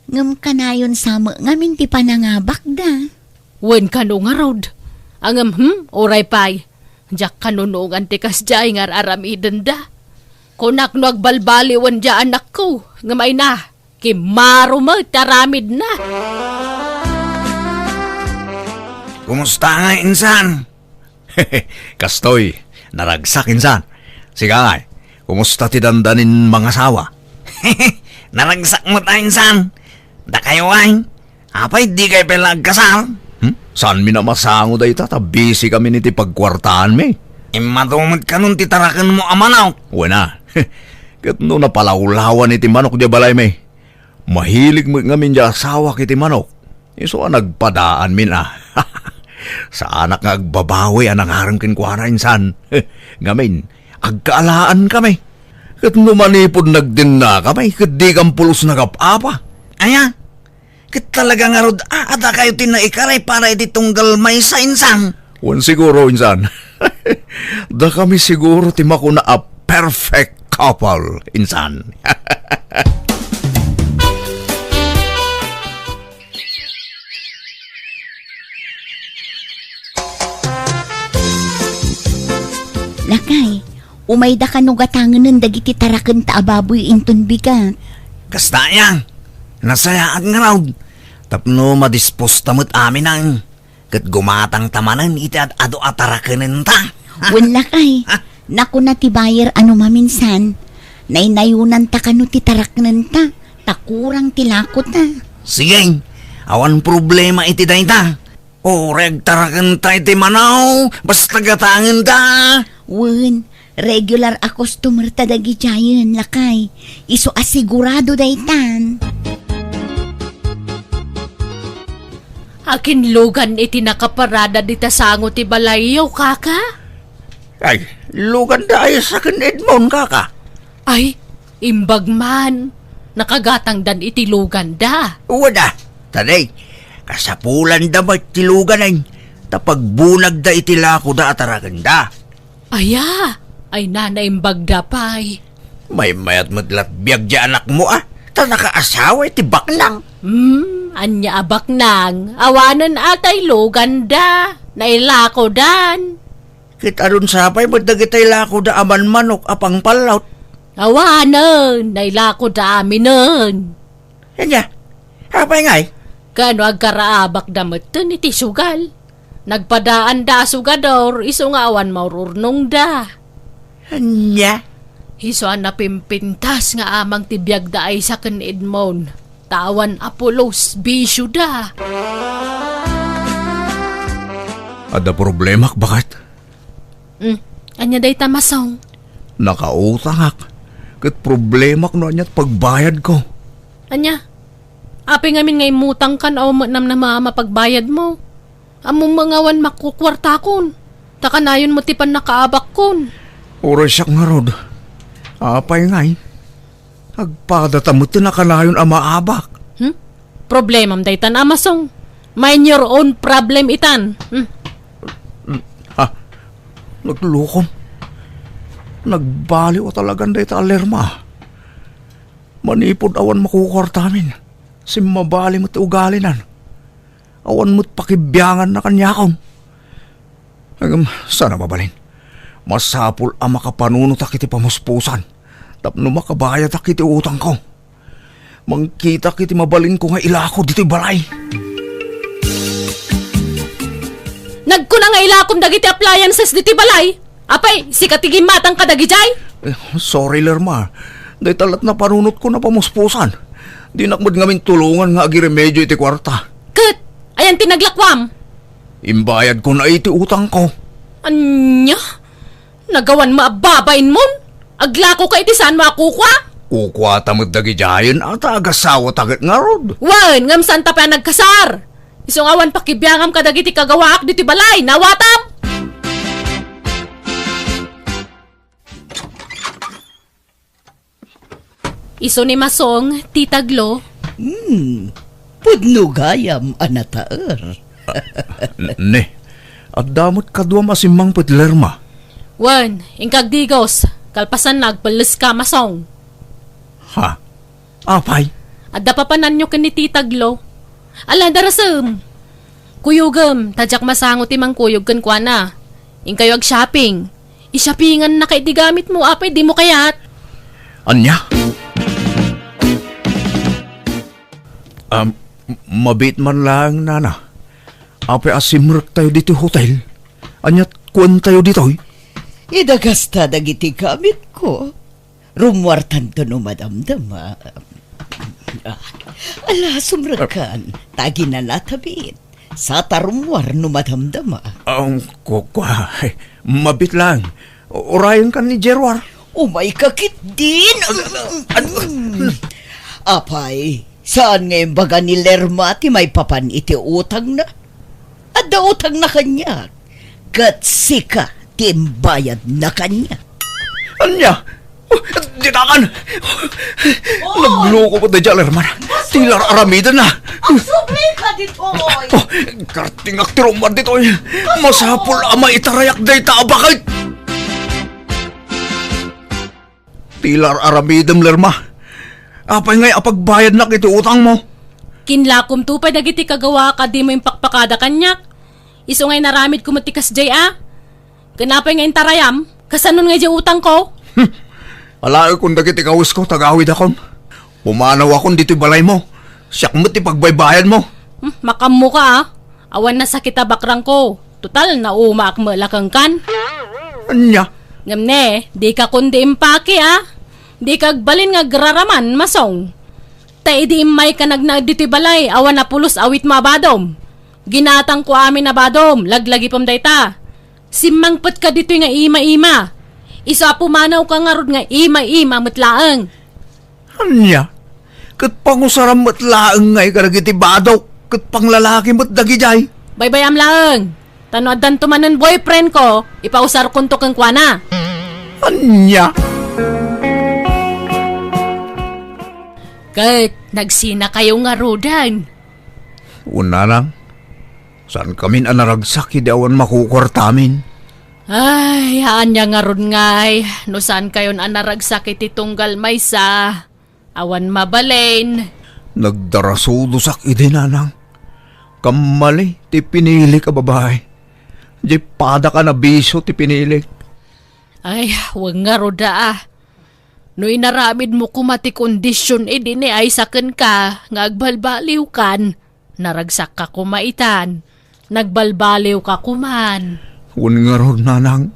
Ngem kanayon sa met ngamin ti panangabakda. Wen kano ngarud. Ngem, hmm, uray pay. Diak kanunongan ti kasdiay nga ar-aramidenda. Kunak no agbalbaliwen diay anakko, ngem ay na, kimmaro met ti aramidna. Kumusta nga insan? Kastoy, naragsak insan. Sika ngay, kumusta ti dandanin mangasawa? Naragsak met a insan. Dakayo ay, apay dikay pay la agkasar? Hmm? Saanmi a masango dayta ta bisikami iti pagkuartaanmi. Immadu met kanon ti tarakenmo a manok. Wen a. Ket no napalawlawan iti manok diay balaymi. Mahilig met ngamin diay asawak iti manok. Isu a nagpadaanmin a. Saanak nga agbabawi a nangarem kenkuana insan. Ngamin, agkaalaankami. Ket no manipud nagdennakami, ket dikam pulos nagap-apa. Aya? Ket talaga ngarud, a, adakayo ti naikaray para iti tunggal maysa, insan? Wen siguro, insan. Dakami siguro ti makuna a perfect couple, insan. Lakay, umayda kano gatangenen dagiti tarakenta a baboy inton bigat. Kasta aya, nasayaat ngarud, tapno madisposta met aminen, ket gumatangta manen iti ad-adu a tarakenenta. Wen, lakay, nakuna ti buyer a no maminsan, naynayonanta kano ti taraknenta, ta kurang ti lakota. Sige, awan problema iti dayta. Uray agtarakenta iti manaw, basta gatangenta. Wen, regular a customer ta dagidiayen, lakay. Isu a sigurado daytan. Akin lugan iti nakaparada dita sango ti balayyo, kaka? Ay, luganda ay sa ken Edmond, kaka. Ay, imbag man. Nakagatangdan iti luganda. Wada, tadi, kasapulanda met ti luganen, ta pagbunagda iti lakoda a tarakenda. Aya, ay nanaimbagda pay. Maymayat met lat biag di anakmo, a, ta nakaasawa iti baknang. Hmm, ania a baknang? Awanen atay luganda. Nailakodan. Ket adun sapay met dagitay lakoda a manmanok a pangpallot. Awanen, nailakoda aminen. Ania? Apay ngay? Kano agkaraabakda metten iti sugal? Nagpadaanda a sugador, isu nga awan maururnongda. Ania? Isu a napimpintas nga amang ti biagda ay sa ken Edmond. Ta awan a pulos, bisioda. Adda problemak, baket? Hmm. Ania dayta, Masong? Nakautangak. Ket problemak no ania ti pagbayadko. Ania? Apay ngamin nga immutangkan a ummet namnama a mapagbayadmo? Ammom nga awan makukuartakon. Ta kanayon met ti pannakaabakkon. Uray siak ngarud. Apay ngay? Agpadata met ti nakanayon a maabak. Hmm? Problemam daytan, Amasong. Mind your own problem itan. Hmm? Ha? Naglukom. Nagbaliw a talagan dayta a Lerma. Manipud awan makukuartamin, simmabali met ti ugalinan. Awan met pakibianganna kaniakon. Ngem, saan a mabalin? Masapul a makapanunotak iti pamuspusan tapno makabayadak iti utangko. Mangkitak iti mabalinko nga ilako ditoy balay. Nagkuna nga ilakom dagiti appliances ditoy balay? Apay, sika ti gimmatang kadagidiay? Eh, sorry, Lerma. Dayta lat napanunotko a pamuspusan. Dinak met ngamin tulongan nga agiremedio iti kuarta. Ket, ayan ti naglakuam? Imbayadkon iti utangko. Ania? Nagawan mo a babainmon? Aglakoka iti saanmo a kukua? Kukuata met dagidiayen a ta agasawata ket ngarud. Wen, ngem saanta pay a nagkasar. Isu nga awan pakibiangam kadagiti kagawaak ditoy balay, nawatam! Isu ni Masong, Tita Glo. Hmm, pudno gayam a nataer. N-, ne, adda met kaduam a simmangpet, Lerma. Wen, inka agdigos, kalpasanna agpelleska, Masong. Ha? Apay? Adda papananyo ken ni Tita Glo. Ala, darasem. Kuyogem, ta diak masango ti mangkuyog kenkuana. Inkayo ag-shopping. I-shoppingannaka iti gamitmo, apay dimo kayat? Ania? Am, mabiit man laeng, Nana. Apay a simrektayo ditoy hotel? Aniat kuentayo ditoy? Idagasta dagiti gamitko. Rummuartanto no madamdama. Ah, ala, sumrekkan. Ta aginanatabit. Sata rummuar no madamdama. Ang kukua, mabit lang. Urayenkan ni Jeruar. Umayka ketdin. Apay, saan nga imbaga ni Lerma ti maipapan iti utangna? Adda utangna kaniak, ket sika ti imbayadna kaniak. Ania? Oh, di, Itakan! Oy! Nagloko ko daydiay a Lerma. Ti ar-aramidenna. Agsubli ka ditoy. Oh, kartingak ti rumar ditoy. Masapul a maitarayak dayta a baket. Ti ar-aramidem, Lerma. Apay ngay a pagbayadnak iti utangmo? Kinlakomto pay dagiti kagawaak a dimo impakpakada kaniak. Isu nga inaramidko met ti kasdiay a. Ken apay nga intarayam? Kasanon nga idiay utangko? Hmm. Alaekon dagiti kawesko, tagawidakon. Pumanawakon ditoy balaymo. Siak met ti pagbaybayadmo. Hmm, makaammoka a. Awan nasakit a bakrangko. Total, naumaak met la kenkan. Ania? Ngem ne, dika kundi impaki a. Dika agbalin nga agraraman, Masong. Ta idi immayka nagnaed ditoy balay, awan a pulos awitmo a badom. Ginatangko amin a badom, laglagipem dayta. Simmangpetka ditoy nga ima-ima. Isu a pumanawka ngarud nga ima-ima met laeng. Ania? Ket pangusaram met laeng ngay kadagiti badok, ket panglalaki met dagidiay. Baybayam laeng. Ta no addanto manen boyfriendko, ipausarkonto kenkuana. Ania? Ket nagsinakayo ngaruden. Wen, nanang, saankamin a naragsak idi awan makukuartamin. Ay, ania ngarud ngay, no saankayon a naragsak iti tunggal maysa, awan mabalin. Nagdarasudosak idi, nanang. Kammali ti pinilik a babai. Diay padakan a bisio ti pinilik. Ay, wen ngarud a. No inaramidmo koma ti kondision idi ni Aisaken ka nga agbalbaliwkan, naragsakka koma itan, nagbalbaliwka koman. Wen ngarud, nanang,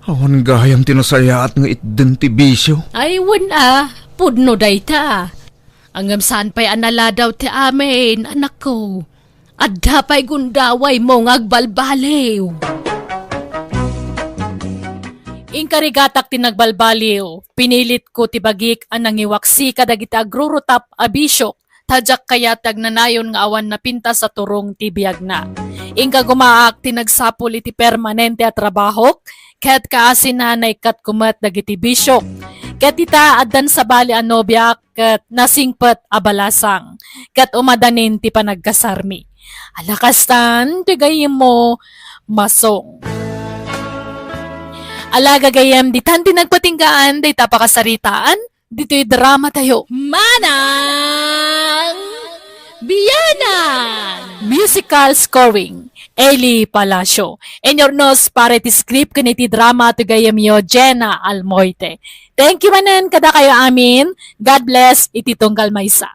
awan gayam ti nasayaat nga itden ti bisio. Ay, wen a, pudno dayta. Ngem saan pay a naladaw ti amin, anakko. Adda pay gundawaymo nga agbalbaliw. Inkarigatak ti nagbalbaliw, pinilitko ti bagik a nangiwaksi kadagiti agrurutap a bisiok, ta diak kayat ti agnanayon nga awan napintas a turong ti biagna. Inkagumaak ti nagsapul iti permanente a trabahok, ket kaasina naikkatko met dagiti bisiok. Ket ita, addan sabali a nobiak, ket nasingpet a balasang, ket umadanin ti panagkasarmi. Ala kastan ti gayyemmo, Masong. Ala gagayyem, ditan ti nagpatinggaan dayta a pakasaritaan, ditoy drama tayo. Manang Bianang! Musical scoring, Eli Palacio. Inurnos para iti script ken iti drama ti gayyemyo, Jenna Almoite. Thank you manen kadakayo amin. God bless iti tunggal maysa.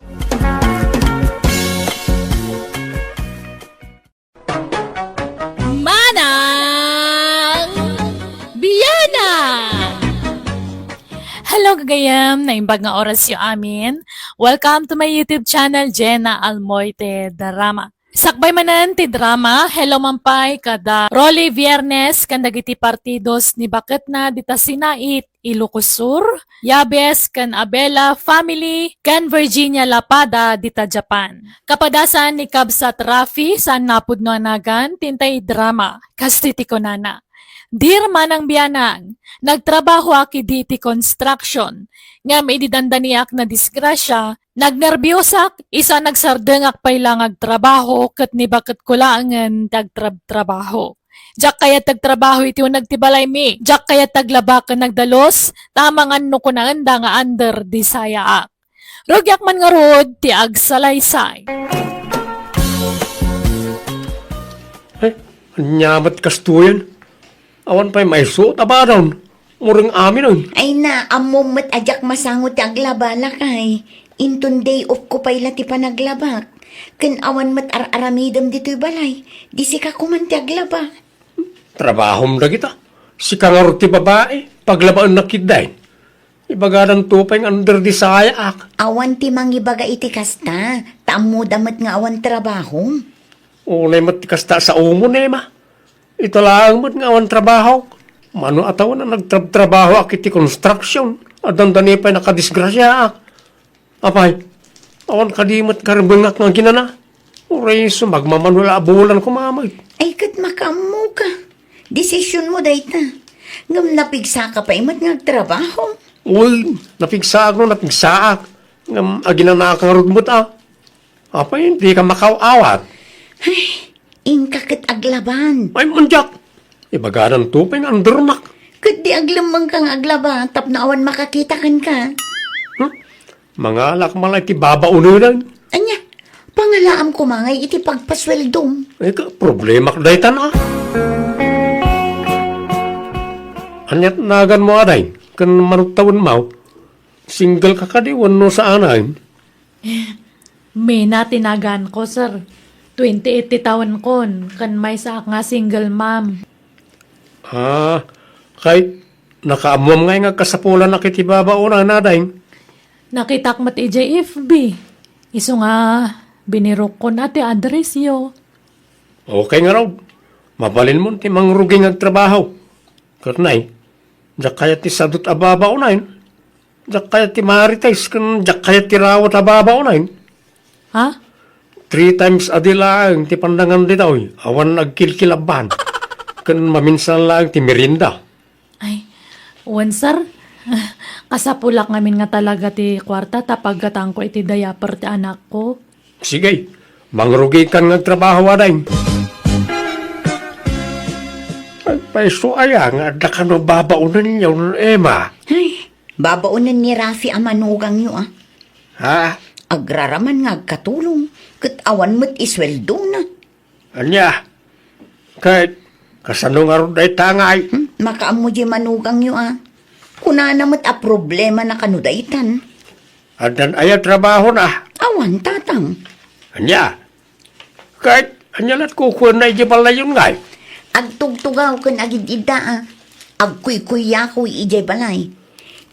Manang Bianang! Hello, gagayam! Naimbag nga orasyo amin. Welcome to my YouTube channel, Jenna Almoite Drama. Sakbay manen ti drama, hello man pay kada Rolly Viernes ken dagiti partidos ni baketna dita Sinait, Ilocos Sur, Yabes ken Abela family, ken Virginia Lapada dita Japan. Kapadasan ni Kabsat Rafi, saan napudno a nagan, ti intay drama, kastoy ti kunana. Dear Manang Bianang, nagtrabahoak idi iti construction, ngem idi dandaniak nadisgrasya, nagnerbiosak, isu a nagsardengak pay la nga agtrabaho ket ni baketko laengen ti agtrabtrabaho. Diak kayat ti agtrabaho iti uneg ti balaymi. Diak kayat ti aglaba ken agdalus, ta amangan no kunaenda nga under desayaak. Rugiak man ngarud ti agsalaysay. Ay, ania met kastoyen? Awan pay maisuot a badom. Mureng aminen. Ay na, ammom met a diak masango ti aglaba, lakay. Inton day off ko pay la ti panaglabak. Ken awan met ar-aramidem ditoy balay. Di sika koman ti aglaba. Trabahom dagita. Sika ngarud ti babai, paglabaennak ketdin. Ibagadanto pay nga under desayaak. Awan ti mangibaga iti kasta, ta ammoda met nga awan trabahom. Unay met ti kasta a saom, Emma. Ita laeng met nga awan trabahok. Mano a tawen a nagtrabtrabahoak iti construction, a dandani pay nakadisgrasiaak. Apay, awan kadi met karibengak nga aginana? Uray isu magmamano la a bulan koma met. Ay, ket makaammoka. Desisionmo dayta. Ngem napigsaka pay met nga agtrabaho. Uy, napigsaak no, napigsaak. Ngem aginanaak ngarud met a. Apay, dika makaaw-awat? Ay, inka ket aglaban. Ay, mandiak. Ibaganan to pay nga undernak. Ket di aglemmengka nga aglaba tapno awan makakita kenka. Hmm? Mangalak man la iti babaonen. Ania, pangalaam koma ngay iti pagpasueldom. Ay, ka, problemak daytan a. Aniat naganmo, aday, ken manuktawen maw? Single ka kadi wenno saanen? Mina ti naganko, sir. Twenty-eight ti tawenkon, ken maysaak nga single mom. Ah, kay nakaammoam ngay nga agkasapulanak iti babaonen, aday? Nakitak met idiay F B. Isu nga binirukkon a ti addressyo. Okay ngarud. Mabalinmon ti mangrugi nga agtrabaho. Ket nay, diak kayat ti sadut a babaonen. Diak kayat ti marites ken diak kayat ti rawat a babaonen. Ha? Three times a day laeng ti pandangan ditoy, awan agkilkilabban. Ken maminsan laeng ti merienda. Ay, wen, sir. Kasapulak ngamin nga talaga ti kuarta ta paggatangko iti diaper ti anakko. Sige, mangrugikan nga agtrabaho, aday. Ay, payso aya nga adda kano babaonenyo, Emma? Ay, babaonen ni Rafi a manugangyo, a. Ha? Agraraman nga agkatulong, ket awan met isueldona. Ania? Ket kasano ngarud dayta ngay? Hmm? Makaammo diay manugangyo, a. Kunana met a problemana kano daytan. Addan aya trabahona? Awan, tatang. Ania? Ket ania lat kukuenna idiay balayyon ngay? Agtugtugaw ken agid-idda, a. Agkuykuyyakoy idiay balay.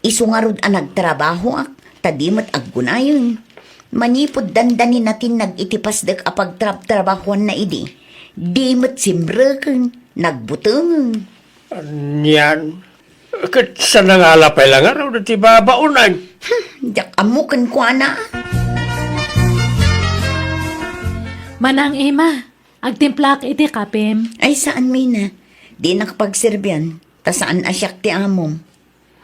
Isu ngarud a nagtrabahoak, ta di met aggunayen. Manipud dandani natinnag iti pasdek a pagtrabtrabahoanna idi, di met simreken, nagbutengen. Anian? Ket sanangala pay la ngarud ti babaonen. Hmm, diak ammo kenkuana. Manang Emma, agtimplaak iti kapem. Ay, saan, Mina. Dinak pagserbian, ta saan a siak ti amom.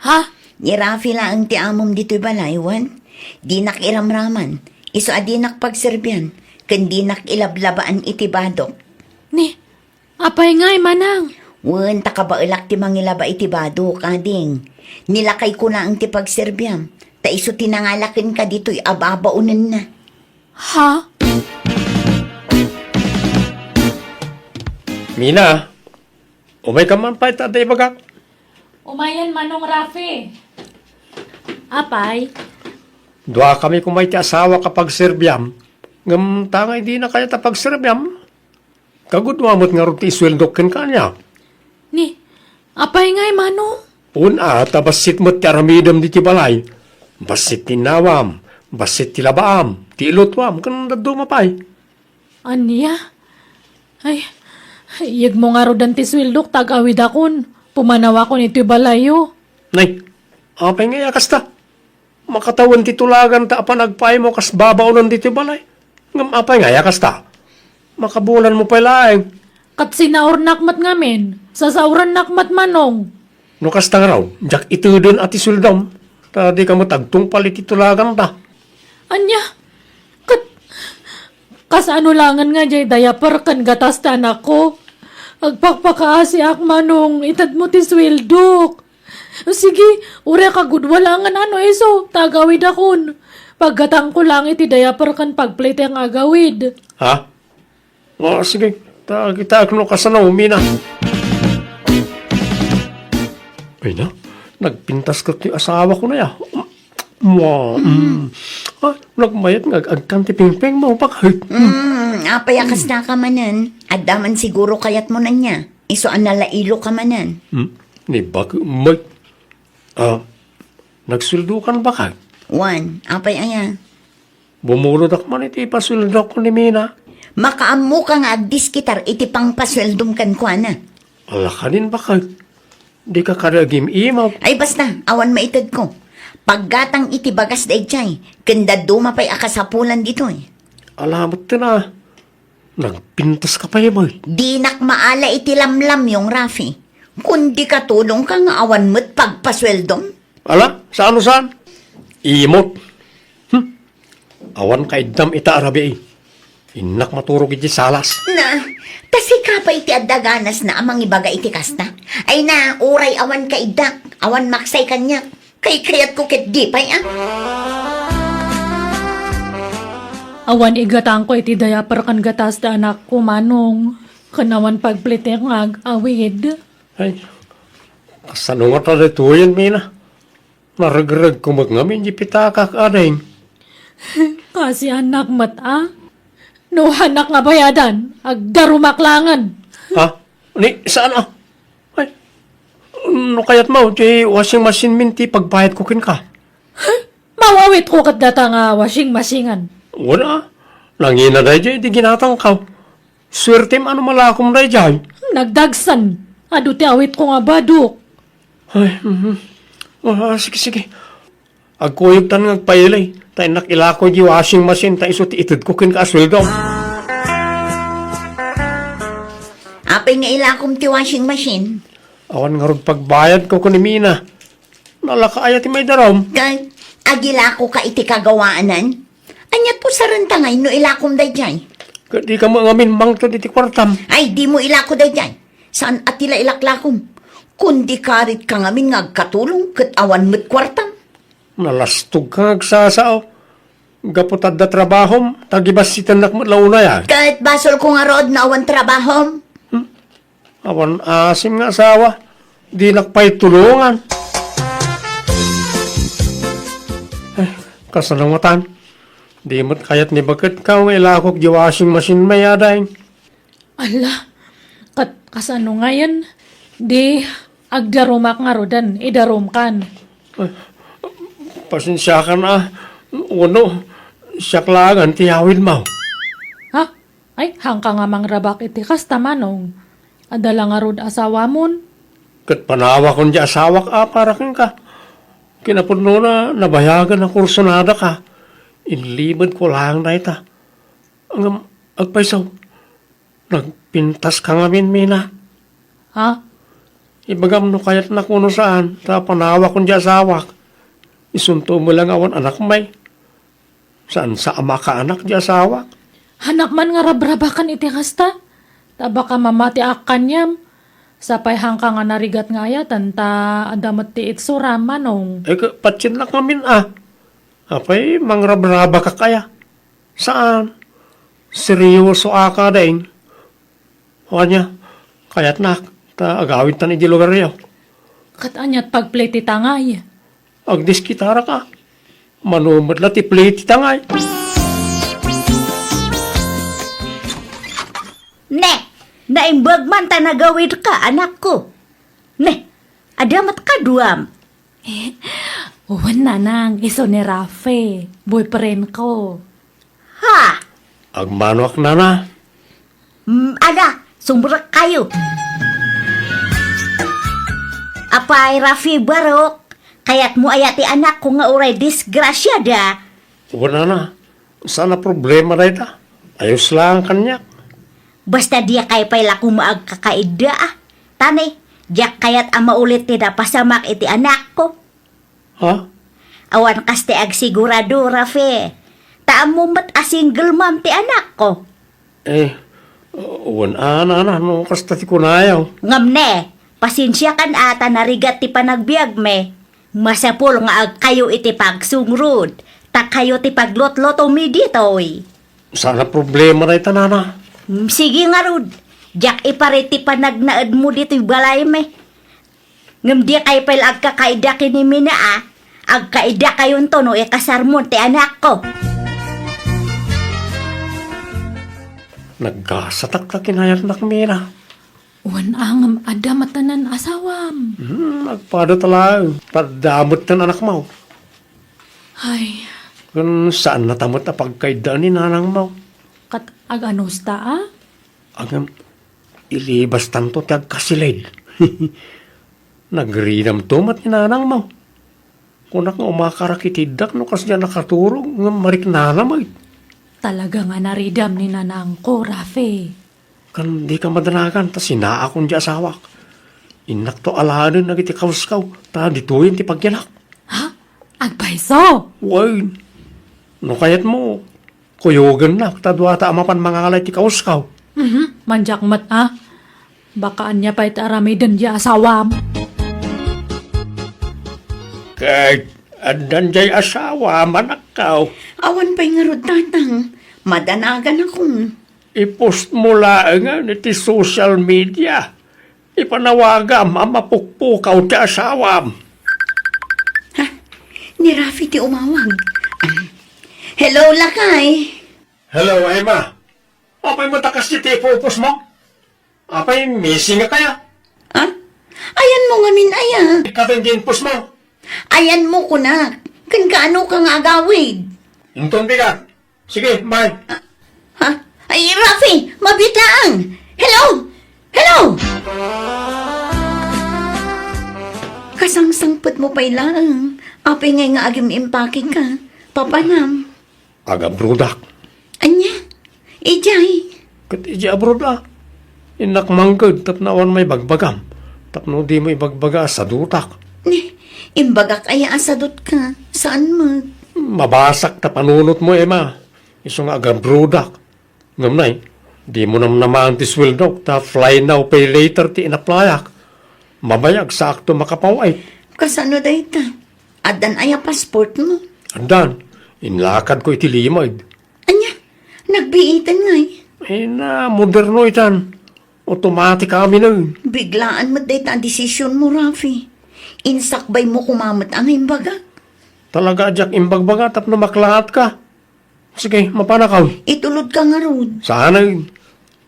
Ha? Ni Rafi laeng ti amom ditoy balay, wen? Dinak iramraman. Isu a dinak pagserbian, ken dinak ilablabaan iti badok. Ni, apay ngay, manang? Wen, ta kabaelak ti mangilaba iti badok, ading. Ni lakayko laeng ti pagserbiam, ta isu ti nangala kenka ditoy a babaonenna. Ha? Mina, umayka man pay ta adda ibagak. Umayen, Manong Rafi. Apay? Duakami koma iti asawak a pagserbiam. Ngem ta ngay dina kayat a pagserbiam? Kagudua met ngarud ti isueldok kenka, ania? Ni, apay ngay, Manong? Wen a, ta bassit met ti aramidem ditoy balay. Bassit ti innawam, bassit ti labaam, ti ilutoam, ken dadduma pay. Ania? Ay, iyegmo ngaruden ti sueldok ta agawidakon. Pumanawakon itoy balayyo. Nay, apay ngay a kasta? Makatawen ti tulaganta a panagpaaymo kas babaonen ditoy balay. Ngem apay ngay a kasta? Makabulanmo pay laeng. Ket sinaornak met ngamin, sasaorennak met, Manong. No kasta ngarud, diak iteden a ti sueldom, ta dika met agtungpal iti tulaganta. Ania? Ket kasano laengen nga diay diaper ken gatas ti anakko? Agpakpakaasiak, Manong, itedmo ti sueldok. Sige, uray kagudua laengen a no isu, ta agawidakon. Paggatangko laeng iti diaper ken pagplite nga agawid. Ha? O, sige. Ta, kitaek no kasano, Mina. Ay na, nagpintas ket ti asawako na ya. Mua, mm. Ah, nagmayat nga ag-agkan ti pingpingmo, bakit? Mm, apay a kasta ka manen? Adda man siguro kayatmo ania. Isu a nalailoka manen. Hmm? Ni bakit, may? Ah, nagsueldokan bakit? Wen, apay aya? Bumulodak man iti ipasueldok ni Mina. Makaammoka nga agdiskitar iti pangpasueldom kenkuana. Ala kanin, bakit? Dika kadi agim-imaw. Ay, basta, awan maitedko. Paggatang iti bagas daydiay, ken dadduma pay a kasapulan ditoy. Ala met ten a. Nagpintas ka pay, bay. Dinak maala iti lamlamyong, Rafi. Kun di katulongka nga awan met pagpasueldom. Ala, saan no saan? Imot. Hmm. Awan kaiddam ita a rabii. Innak maturog iti salas. Na, ta sika pay ti adda ganasna a mangibaga iti kasta. Ay na, uray awan kaiddak, awan maksay kaniak. Kaykayatko ket di pay, a. Awan igatangko iti diaper ken gatas ti anakko, Manong. Ken awan pagplitek nga ag-awid. Ay, kasano ngata daytoyen, Mina? Naregregko met ngamin di pitakak, ading. Kasiannak met, a? No hanak nga bayadan, agdarumak langen. Ha? Ni, saan, a? Ay, no kayatmo, ti washing machine min ti pagbayadko kenka. Mawawitko ket data nga washing machine-an. Wala. Nangina daydiay di ginatangko. Suertem a no malakom daydiay. Nagdagsen. Adu ti awitko nga badok. Ay, mhm. Ah, sige, sige. Agkuyogtan nga agpailay. Ta innak ilako di washing machine ta isu ti itedko kenka a sueldom. Apay nga ilakom ti washing machine? Awan ngarud pagbayadko ken ni Mina. Nalaka aya ti maidarum? Ket agilakoka iti kagawaanan? Ania pusarenta ngay no ilakom daydiay? Ket dika met ngamin mangted iti kuartam. Ay, dimo ilako daydiay. Saan a ti la ilaklakom. Kundi karitka ngamin nga agkatulong ket awan met kuartam. Nalastogka nga agsasao. Gapu ta adda trabahom, ta gibassitennak met la unay, a. Ket basolko ngarud no awan trabahom. Hmm? Awan asim nga asawa, dinak pay tulongan. Eh, kasano ngatan? Di met kayat ni baketka nga ilakok di washing machine mi, ading. Ala, ket kasano ngayen? Di agdarumak ngaruden, idarumkan. Eh, pasensiakan a, wenno, siak laengen ti awidmo. Ha? Ay, haanka nga mangrabak iti kasta, Manong. Adda la ngarud asawamon? Ket panawakon ti asawak a para kenka. Kinapudnona, nabayagen a kursunadaka. Inlibedko laeng dayta. Ngem, agpayso, nagpintaska ngamin, Mina. Ha? Ibagam no kayatnak wenno saan, ta panawakon ti asawak. Isunto met la nga awan anak mi. Saan sa a makaanak ti asawak? Hanak man nga rabrabakan iti kasta. Ta baka mamatiak kaniam. Sapay haanka nga narigat nga ayaten ta adda met ti itsuram, Manong. Eh, ka-, patiennak ngamin a. Apay, mangrabrabakak aya? Saan. Seryosoak, ading. O ania, kayatnak, ta agawidtan iti lugaryo. Ket aniat pagpliti ta ngay? Agdiskitarak a. Mano met la ti pliti ta ngay. Ne, naimbag man ta nagawidka, anakko. Ne, adda met kaduam. Eh, wen, nanang, isu ni Rafe, boyfriend ko. Ha? Agmanoak, nana. Mm, ala, sumrekkayo. Apay, Rafi Barok, kayatmo aya ti anakko nga uray disgrasiada? Wen, nana, saan a problema dayta. Ayos laeng kaniak. Basta diakay pay la koma agkakaidda, a. Ta ne, diak kayat a maulit ti napasamak iti anakko. Ha? Awan kas ti agsigurado, Rafe. Ta ammom met a single mom ti anakko. Eh, wen a, nana, no kasta ti kunayo. Ngem ne, pasensiakan a ta narigat ti panagbiagmi. Masapul nga agkayo iti pagsungrod, ta kayo ti paglutlutomi ditoy. Saan a problema dayta, nana. Mm, sige ngarud, diak iparit ti panagnaedmo ditoy balaymi. Ngem dikay pay la agkakaida ken ni Mina a, agkaidakayonto no ikasarmon ti anakko. Naggasatak ta kinayatnak, Mina. Wen a, ngem adda metten asawam. Hmm, agpada ta laeng. Padda metten anakmo. Ay. Ken saan nata met a pagkaiddaan ni nanangmo. Ket aganusta a? Ngem, ilibastanto ti agkasilid. Nagridamto met ni nanangmo. Kunak nga umakarak iti iddak no kasdiay a nakaturog ngem mariknana met. Talaga nga naridam ni nanangko, Rafe. Ken dika madanagan ta sinaakon ti asawak. Innakto alaenen dagiti kawskaw ta ditoyen ti pagyanak. Agpayso! Wen, no kayatmo, kuyogennak ta duata a mapan mangalay ti kauskaw. Mhm, mandiak met, a. Baka ania pay ti aramiden ti asawam. Ket addan diay asawam, anakko. Awan pay ngarud, Tatang. Madanaganakon. I-post mo laengen iti social media. Ipanawagam a mapukpukaw ti asawam. Ha? Ni Rafi ti umawag. Hello, lakay. Hello, Emma. Apay met a kasdi ti ipupos mo? Apay, missing ka kaya? Ha? Ayanmo ngamin aya? Ikaw ti ginpos mo. Ayanmo kunak. Ken kaano ka nga agawid? Inton bigat. Sige, bye. Ha? Ay, Rafi, mabiit laeng. Hello? Hello? Kasangsangpetmo pay laeng. Apay ngay nga agim-impake ka? Papanam. Agabrodak. Ania? Idiay? Ket idiay abroad a. Innak mangged tapno awan maibagbagam. Tapno dimo ibagbaga a sadutak. Ni, imbagak aya a sadutka? Saan met? Mabasak ta panunotmo, Emma. Isu nga agabrodak. Ngem nay, dimo namnamaen ti sueldok, ta fly now, pay later ti inaplayak. Mabayag, saakto makapaw-it. Kasano dayta? Addan aya passportmo? Addan. Inlakadko iti limed. Ania? Nagbiiten ngay? Ay, na, moderno itan. Automatic aminen. Biglaan met dayta a desisionmo, Rafi. Insakbaymo koma met a nga imbagak. Talaga a diak imbagbaga tapno maklaatka. Sige, mapanakaw. Itulodka ngarud. Saanen.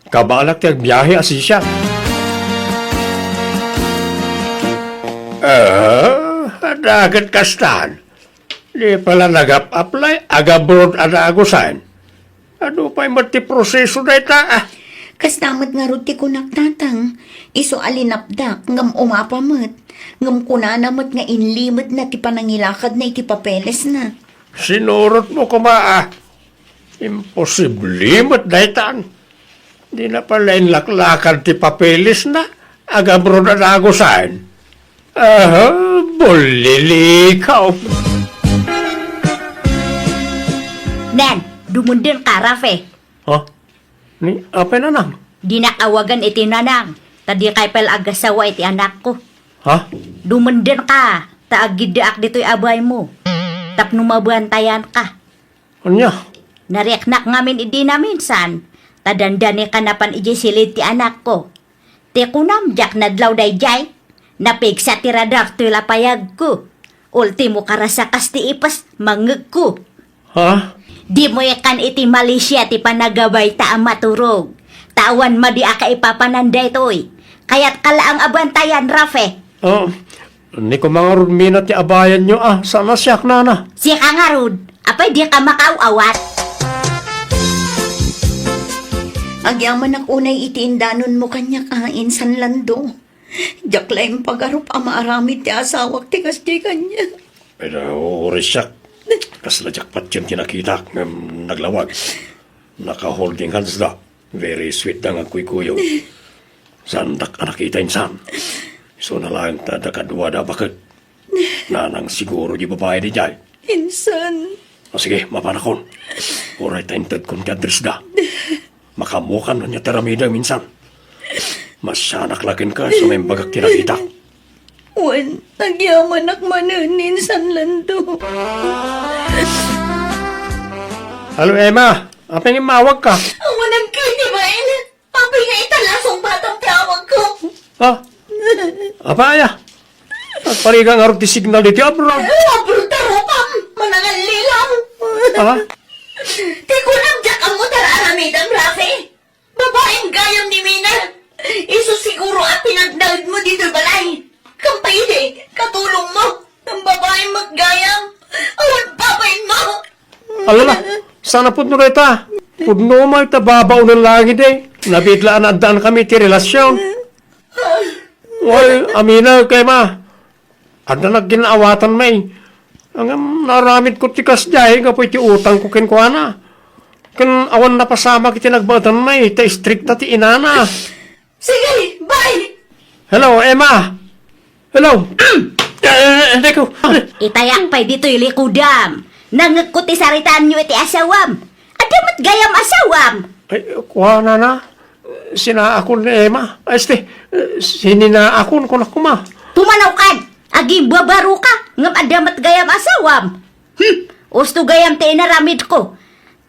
Kabaelak ti agbiahe a sisiak. Ah, adda ket kastan. Di pala nagap-apply, agabroad a naagusan. Adu pay met ti proseso dayta, a. Kasta met ngarud ti kunak, Tatang. Isu a linapdak, ngem umapa met. Ngem kunana met nga inlimedna ti panangilakadna iti papelesna. Sinurotmo koma, a. Imposible met daytan. Dina pala inlaklakad ti papelesna, agabroad a naagusan. Aha, bullilikaw. Nen, dumundeng ka, Rafe. Ha? Ni, apay, nanang? Dinak awagan iti nanang, ta dikay pay agasawa iti anakko. Ha? Dumundeng ka, ta agiddaak ditoy a baymo. Tapno mabantayan ka. Ania? Nariknak ngamin idi naminsan, ta dandani ka napan idiay silid ti anakko. Ti kunam, diak nadlaw daydiay. Napigsa ti radar toy lapayagko. Ultimo karasakas ti ipes, mangngegko. Ha? Dimo ikan iti Malaysia ti panagabay ta a maturog. Ta awan madi a kaipapanan daytoy. Kayat ka laeng a bantayan, Rafe. Oh, ni koma ngarud mina ti abayanyo a, saan a siak nana? Sika ngarud, apay dika makaaw-awat? Agyamanak unay iti indanonmo kaniak a, Insan Lando. Diak la impagarup a maaramid ti asawak ti kasdi kaniak. Pero, Risiak, kasla diak patien ti nakitak ngem naglawag. Naka-holding hands da. Very sweet da nga agkuykuyo. Saandak a nakita insan. Isuna laeng ta adda kadua da a baket. Nanang siguro di babai daydiay. Insan. O sige, mapanakon. Uray ta intedkon ti address da. Makaammokan no ania ti aramidem insan. Masianak la kenka isu nga imbagak ti nakitak. Wen, agyamanak manen, Insan Lando. Hello, Emma. Apay nga immawagka? Awan agkay ti bain. Apay nga ita la sungbatam ti awagko. Ha? Apay aya? Agparigat ngarud ti signal ditoy abroad. Abroad ta rupam. Manangallilaw. Ha? Ti kunam, diak ammo ti ar-aramidem, Rafi. Babaim gayam ni Mina. Isu siguro a pinagnaedmo ditoy balay. Kam pay idi, katulongmo. Nang babaim met gayam. Awan babainmo. Alala, saan a pudno dayta? Pudno met ta babaonen laeng idi. Nabiit la a naaddaan kami ti relasion. Wen, aminek, Emma. Adda nagginnaawatan, may. Ngem naaramidko ti kasdiay gapu iti utangko kenkuana. Ken awan napasamak iti nagbaetan, may, ta istrikta ti inana. Sige, bye! Hello, Emma! Hello! Eh, eh, eh, ko. Itayak pay ditoy likudam. Nangngegko ti saritaanyo iti asawam. Adda met gayam asawam. Ay, kua, nana. Sinaakon ni Emma. Este, eh, sininaakon ko na kuma. Pumanawkan. Agimbabaro ka. Ngem adda met gayam asawam. Hmm. Usto gayam ti inaramidko.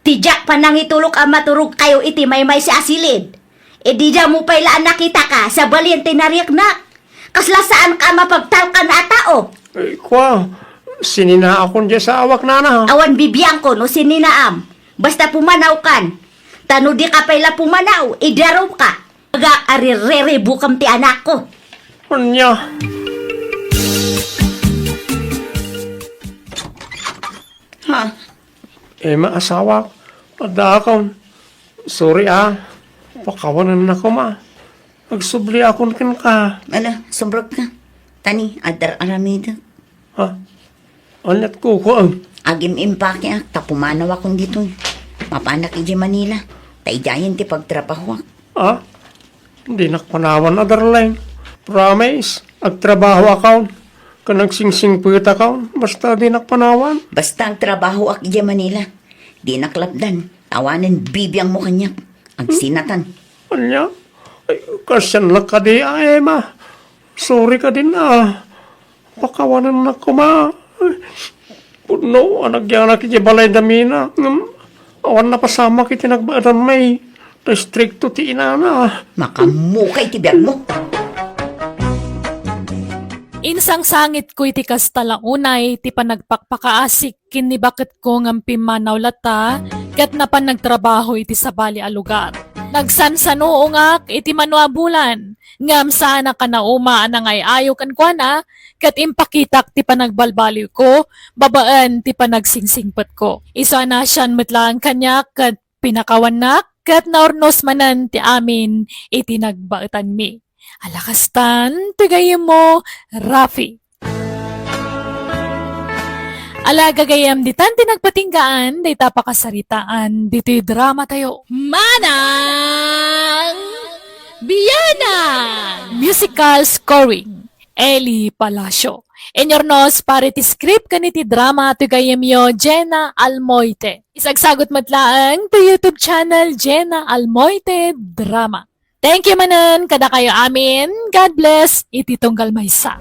Ti diak panangitulok a maturogkayo iti maymaysa a silid. Idi damo pay la a nakitaka, sabalien ti narieknak. Kasla saanka a mapagtalkan a tao. Ay, kua, sininaakon diay saawak, nana. Awan bibiangko no sininaam. Basta pumanawkan. Ta no dika pay la pumanaw, idarumka. Agak a ririribukem ti anakko. Ania? Ha? Emma, asawak, adda akon. Sorry, a. Pakawanennak koma. Agsubli akon kenka. Ala, sumrekka. Tani, adda aramidek. Ha? Aniat kukuam? Agim-impakeak ta pumanawakon ditoy. Mapanak idiay Manila. Ta idiayen ti pagtrabahoak. Ha? Dinak panawan a, darling. Promise, agtrabahoakon. Ken agsingsingpetakon. Basta dinak panawan. Basta agtrabahoak idiay Manila. Dinak lapdan. Awanen bibiangmo kaniak. Agsinatan. Ania? Ay, kasyan la kadi a, Emma. Sorry kadin a. Pakawanennak koma. Pudno a nagyanak iti balay da Mina. Ngem awan napasamak iti nagbaedanmi. Ta istrikto ti inana. Makammukay ti biagmo. Insangsangitko iti kasta la unay ti panagpakpakaasik ken ni baketko ngem pimmanaw latta ket napan nagtrabaho iti sabali a lugar. Nagsansanuongak iti mano a bulan, ngem saanak a nauma a nangay-ayo kenkuana ket impakitak ti panagbalbaliwko babaen ti panagsingpetko. Isu a naasian met laeng kaniak ket pinakawannak ket naurnos manen ti amin iti nagbaetanmi. Ala kastan ti gayyemmo, Rafi. Ala gagayyem, ditan ti nagpatinggaan dayta pakasaritaan ditoy dramatayo. Manang Bianang! Musical scoring, Eli Palacio. Inurnos para iti script ken iti drama ti gayyemyo, Jenna Almoite. Isagsagut met laeng ti YouTube channel, Jenna Almoite Drama. Thank you manen kadakayo amin. God bless iti tunggal maysa.